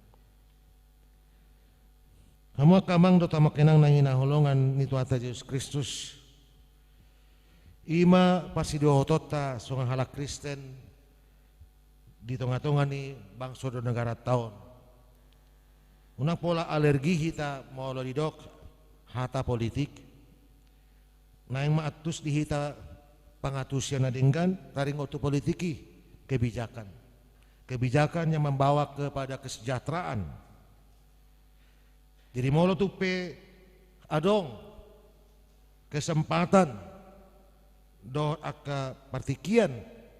Hamu angka amang dohot angka inang na hinaholongan ni Tuhanta Jesus Kristus, i ma parsidohotonta songon halak Kristen di tonga-tonga ni bangso dohot negaranta on. Unang pola alergi hita molo didok hata politik. Naeng ma antus di hita pangatusion na denggan taringot tu politik i, kebijakan. Kebijakan yang membawa kepada kesejahteraan. Jadi molo tung pe adong kesempatan dohot angka partingkian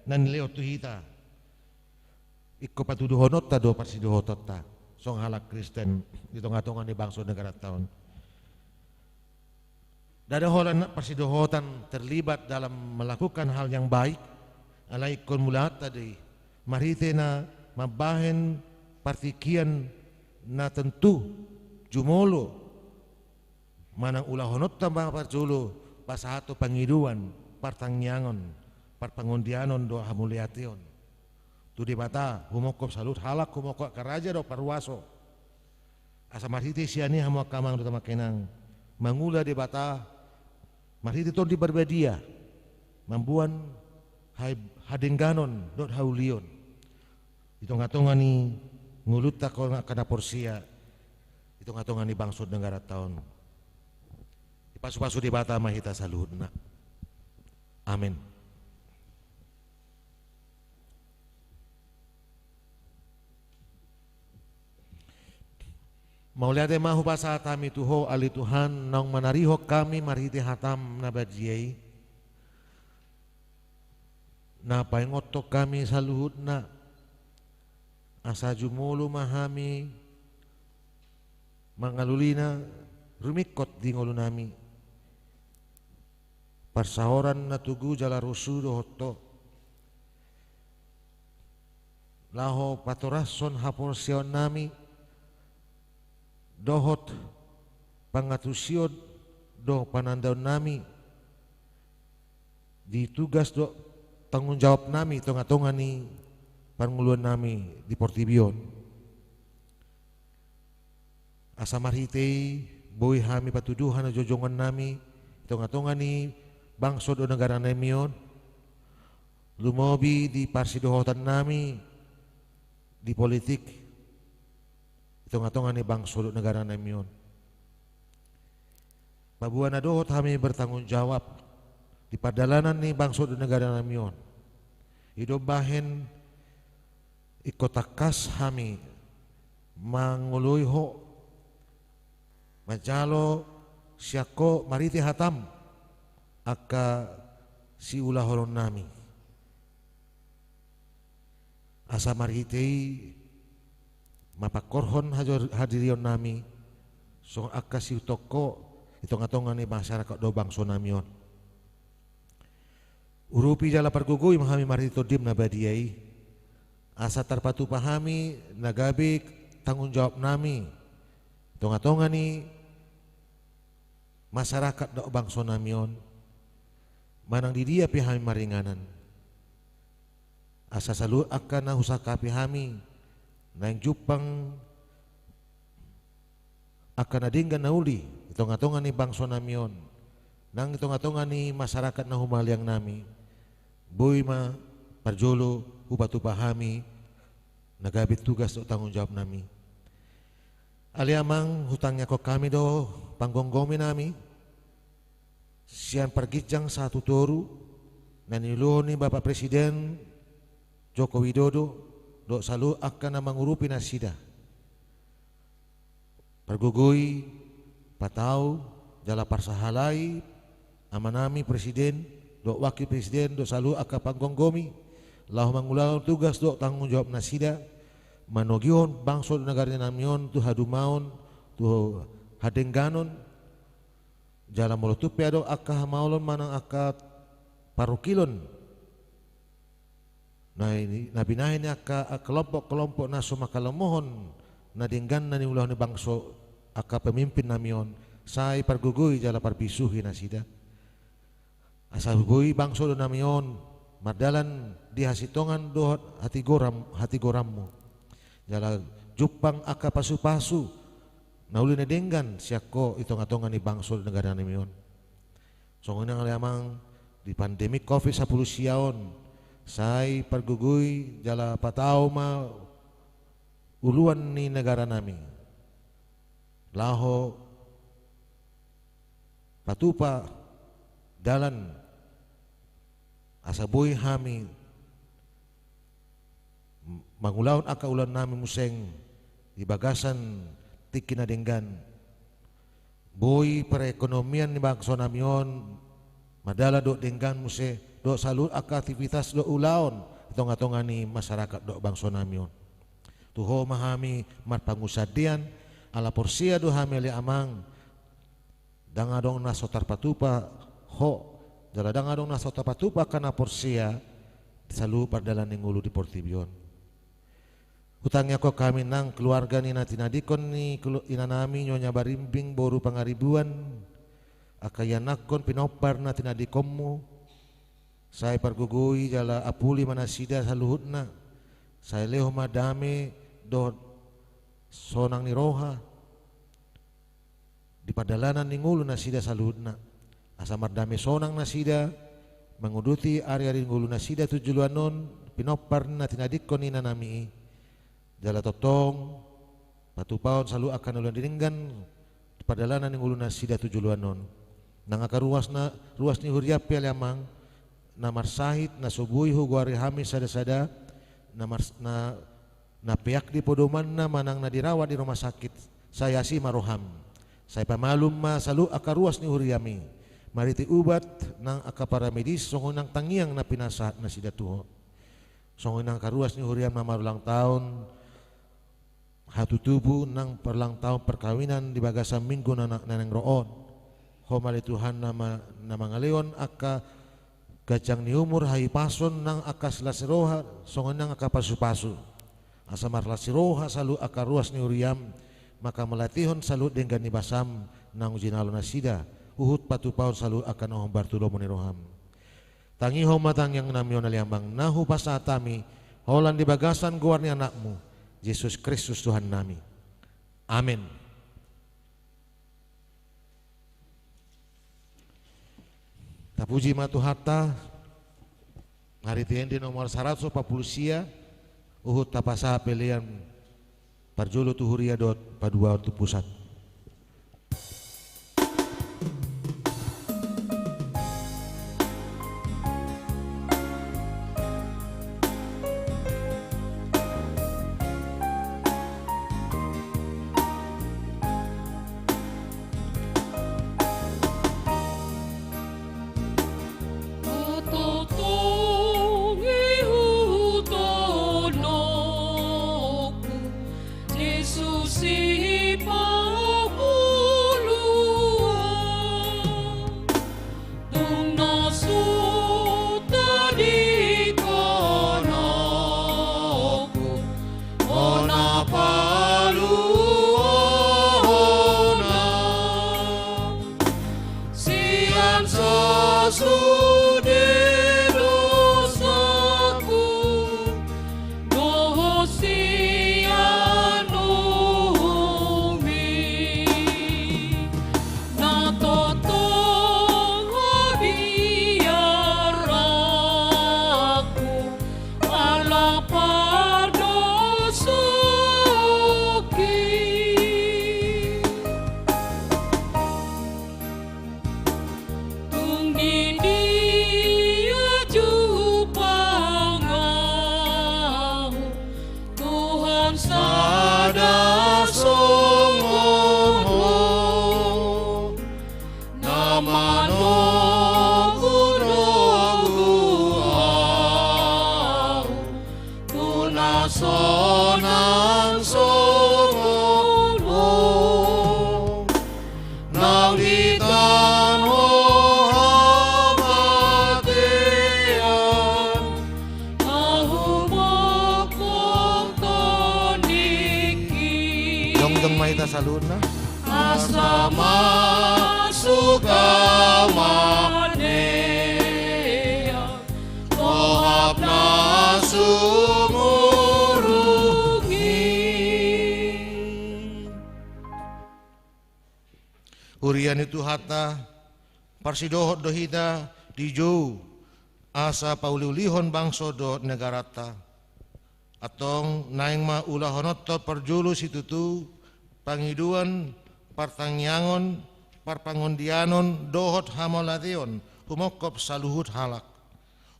na nilehon tu hita, ingkon patuduhononta do parsidohotonta songon halak Kristen di tonga-tonga ni bangso negaranta on. Ndada holan parsidohotan terlibat dalam melakukan hal yang baik, alai ingkon mulaanta do i marhite na mambahen partingkian na tentu jumolo manang ulahononta ma parjolo pasahathon pangidoan, partangiangon, parpangondianon dohot hamauliateon tu Debata, humongkop saluhut halak, humongkop angka raja dohot parhuaso. Asa marhite sian i hamu angka amang dohot angka inang, mangula Debata marhite Tondi Parbadia mamboan ha-, hadengganon dohot haulion di tonga-tonga ni ngolunta angka na porsea di tonga-tonga ni bangso negaranta on. Dipasu-pasu Debata ma hita saluhutna. Amen. Mauliate ma hupasahat hami tu Ho ale Tuhan, naung manarihon hami marhite hataM na badia i, na paingothon hami saluhutna, asa jumolo ma hami mangalului na rumingkot di ngolunami. Parsaoran na togu jala rosu dohot Ho, laho patorashon haporseaonnami dohot pangantusion dohot panandaonnami di tugas dohot tanggung jawabnami tongatonga ni parngoluonnami di portibi on. Asa marhite i boi hami patuduhon hajojongonnami tongatonga ni bangso dohot negaranami on, lumobi di parsidohotonnami di politik di tongatonga ni bangso dohot negaranami on. Paboa na dohot hami bertanggung jawab di pardalanan ni bangso dohot negaranami on, i do umbahen ingkon tangkas hami mangoloi Ho, manjalo sian Ho marhite hataM angka siulahononnami. Asa marhite i mapangkorhon hajor-, hadirionnami songon angka sihuthon Ho di tongatonga ni masyarakat dohot bangsonami on. Urupi jala pargogoi ma hami marhite TondiM na badia i, asa tarpatupa hami na gabe tanggung jawabnami tongatonga ni masyarakat dohot bangsonami on, manang di dia pe hami maringanan. Asa saluhut angka na husangkapi hami, naeng jumpang angka na denggan na uli di tongatonga ni bangsonami on, nang di tongatonga ni masyarakat na humaliangnami, boi ma parjolo hupatupa hami na gabe tugas dohot tanggung jawabnami. Ale Amang, hutangiangkon hami do panggomgominami sian parginjang sahat tu toru na niuluhon ni Bapak Presiden Joko Widodo dohot saluhut angka na mangurupi nasida. Pargogoi, patau jala parsahalai Amanami Presiden dohot Wakil Presiden dohot saluhut angka panggomgomi laho mangulahon tugas dohot tanggung jawab nasida manogihon bangso dohot negara nami on tu hadumaon, tu hadengganon. Jala molo tung pe adong angka hamaolon manang angka parungkilon na i, na binahen ni angka kelompok-kelompok na so mangkalomohon na denggan na niulahon ni bangso, angka pemimpin nami on, sai pargogoi jala parbisuhi nasida. Asa boi bangso dohot nami on mardalan di hasintongan dohot hatigoran, hatigoranmu. Jala jumpang angka pasupasu na uli na denggan sian Ho di tongatonga ni bangso dohot negara nami on. Songon i nang ale Amang, di pandemi covid sampulu sia on, sai pargogoi jala patau ma uluan ni negara nami laho patupa dalan asa boi hami mangulahon angka ulaon nami muse di bagasan tingki na denggan. Boi perekonomian ni bangso nami on mardalan dohot denggan muse dohot saluhut angka aktivitas dohot ulaon di tongatonga ni masyarakat dohot bangso nami on. Tu Ho ma hami marpangunsandean, ala porsea do hami ale Amang, ndang adong na so tarpatupa Ho, jala ndang adong na so tarpatupa angka na porsea di saluhut pardalan ni ngolu di portibi on. Hutangiangkon hami nang keluarga ni na tinadingkon ni kelu-, inanami Nyonya Barimbing boru Pangaribuan, angka ianakhon pinompar na tinadingkonmu, sai pargogoi jala apuli ma nasida saluhutna, sai lehon ma dame dohot sonang ni roha di pardalanan ni ngolu nasida saluhutna. Asa mardame sonang nasida manguduti ariari ngolu nasida tu joloan on, pinompar na tinadingkon inanami i. Jala tongtong patupahon saluhut angka na uli na denggan di pardalanan ni ngolu nasida tu joloan on. Nang angka ruas na, ruas ni huria pe ale Amang, na marsahit, na so boi hugoari hami sadasada, na mars-, na na peak di podomanna manang na dirawat di rumah sakit, sai asi ma roham. Sai pamalum ma saluhut angka ruas ni huriami marhite ubat nang angka paramedis, songon i nang tangiang na pinasahat nasida tu Ho. Songon i nang angka ruas ni huriam na marulang taon, hatutubu nang parlang taon parkawinan di bagasan minggu na, na, na naeng ro on. Ho ma ale Tuhan na ma-, na mangalehon angka ganjang ni umur, hahipason nang angka silas ni roha, songon i nang angka pasupasu. Asa marlas ni roha saluhut angka ruas ni huriam, mangkamauliatehon saluhut denggan ni basam, naung jinalo nasida, huhut patupahon saluhut angka na hombar tu lomo ni roham. Tangihon ma tangiang nami on ale Amang, na hupasahat hami, holan di bagasan goar ni Anakmu, Jesus Kristus Tuhan nami. Amen. Tapuji ma Tuhanta, marhite ende nomor saratus opat pulu sia, huhut tapasahat pelean parjolo tu huria dohot paduahon tu pusat. Tongtong ihut anakku, Jesus i pangoluan. Tung na so tadingkon ahu, hona paluahon ahu. Sian sasude dosaku, dohot sian uhummi, na tongtong habiaranku, ala pardosaonki. Tung di dia jumpang ahu, Tuhan, sada songon Ho, na manogunogu ahu, tu na sonang songon Ho. Naung ditanho hamatean, na humongkop tondingki. Jongjong ma hita saluhutna. Asa masuk ahu manean, tohap na sumurung i. Huria ni Tuhanta, parsidohot do hita dijou, asa pauliulihon bangso dohot negaranta. Antong naeng ma ulahononta parjolo situtu, pangidoan, partangiangon, parpangondianon, dohot hamauliateon, humongkop saluhut halak.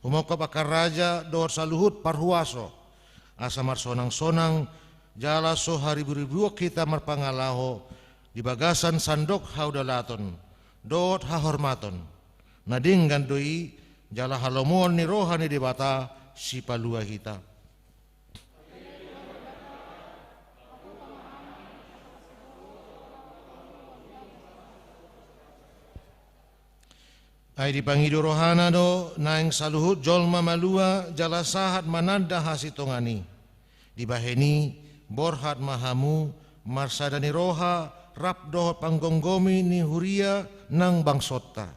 Humongkop angka raja dohot saluhut parhuaso, asa marsonang-sonang jala so haribu-ribuan hita marpangalaho di bagasan sandok haudalaton dohot hahormaton. Na denggan do i jala halomoan ni roha ni Debata Sipalua hita. Ai dipangido rohana do naeng saluhut jolma malua jala sahat mananda hasintongan i. Dibahen i, borhat ma hamu marsada ni roha rap dohot panggomgomi ni huria nang bangsonta.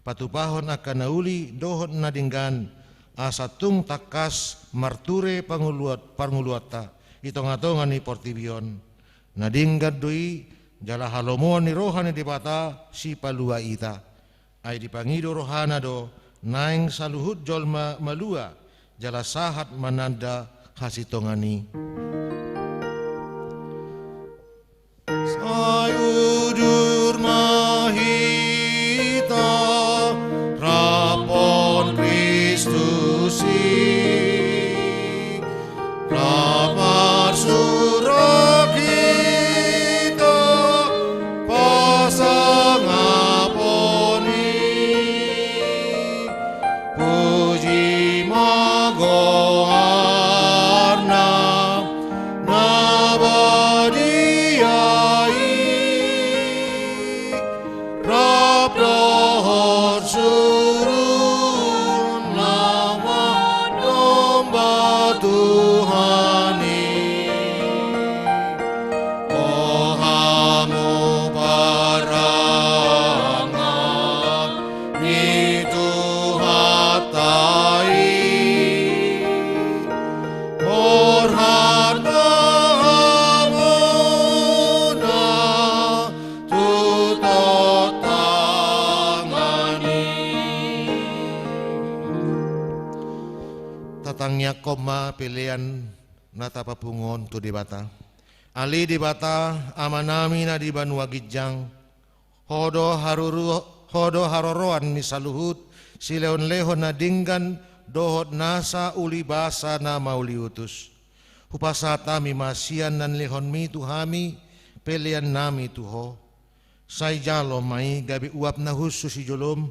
Patupahon angka na uli dohot na denggan, asa tung tangkas marture pangoluat-, parngoluanta di tonga-tonga ni portibi on. Na denggan do i jala halomoan ni roha ni Debata Sipalua hita. Ai dipangido rohana do naeng saluhut jolma malua jala sahat mananda hasintongan i. Sai udur ma hita raphon Kristus i, rap marsurak hita pasangapon i. Puji ma goarna, Tangiangkon ma pelean na tapapungu on tu Debata. Ale Debata, Amanami na di banua ginjang, Ho do haruru-, Ho do haroroan ni saluhut silehonlehon na denggan dohot nasa ulibasa na mauliutus. Hupasahat hami ma sian na nilehonMi tu hami peleannami tu Ho. Sai jalo ma i gabe uap na hushus di jolom,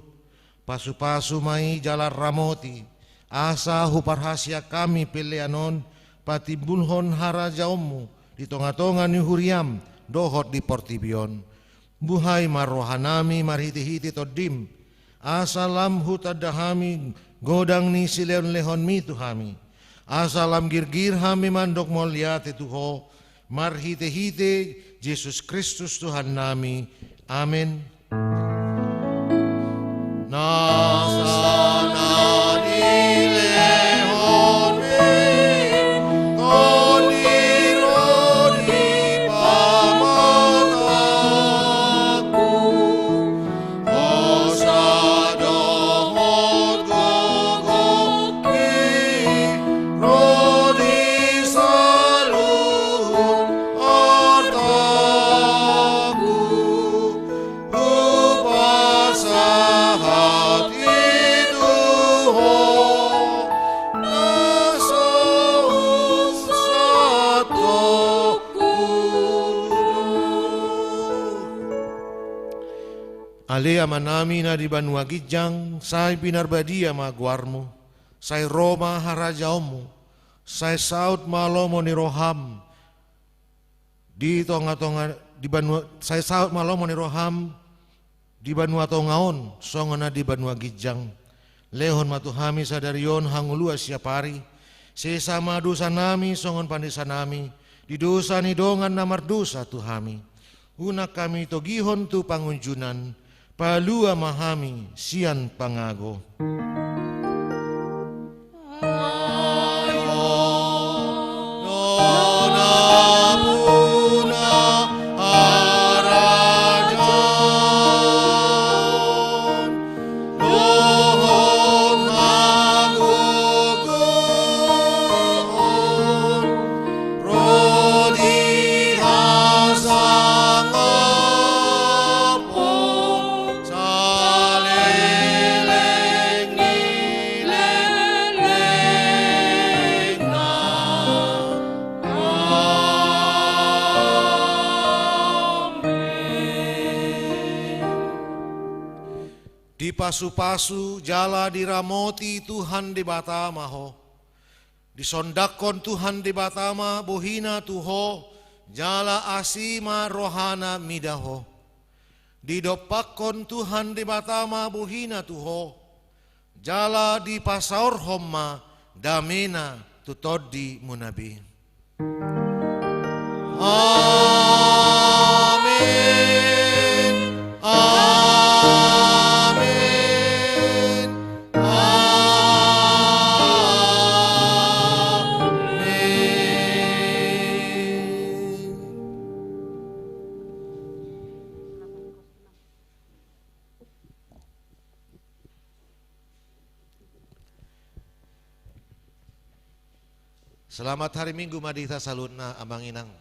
pasupasu ma i jala ramoti, asa huparhaseang hami pelean on patimbulhon harajaonMu di tongatonga ni huriaM dohot di portibi on. Buhai ma rohanami marhitehite TondiM, asa lam hutanda hami godang ni silehonlehonMi tu hami, asa lam girgir hami mandok mauliate tu Ho, marhitehite Jesus Kristus Tuhannami. Amen. Nasa na nilehonMi, Tondi ro di pamatangku, hosa dohot gogoMi ro di saluhut artangku. Hupasahat i tu Ho, na so husahatkonku do. Ale Amanami na di banua ginjang, sai pinarbadia ma goarMu, sai ro ma harajaonMu, sai saut ma lomo ni rohaM di tongatonga, di banua, sai saut ma lomo ni rohaM di banua tonga on songon na di banua ginjang. Lehon ma tu hami sadari on hangoluan siap ari. Sesa ma dosanami songon panesanami di dosa ni dongan na mardosa tu hami. Unang hami togihon tu pangunjunan, palua ma hami sian pangago. Ro di hasangapon saleleng ni lelengna. Amen. Dipasupasu jala diramoti Tuhan Debata ma ho. Disondangkon Tuhan Debata ma bohina tu ho, jala asi ma rohana mida ho. Didompakkon Tuhan Debata ma bohina tu ho, jala dipasaorhon ma damena tu tondimuna be. Amen. Amen. Amen. Selamat hari Minggu ma di hita saluhutna, Amang Inang.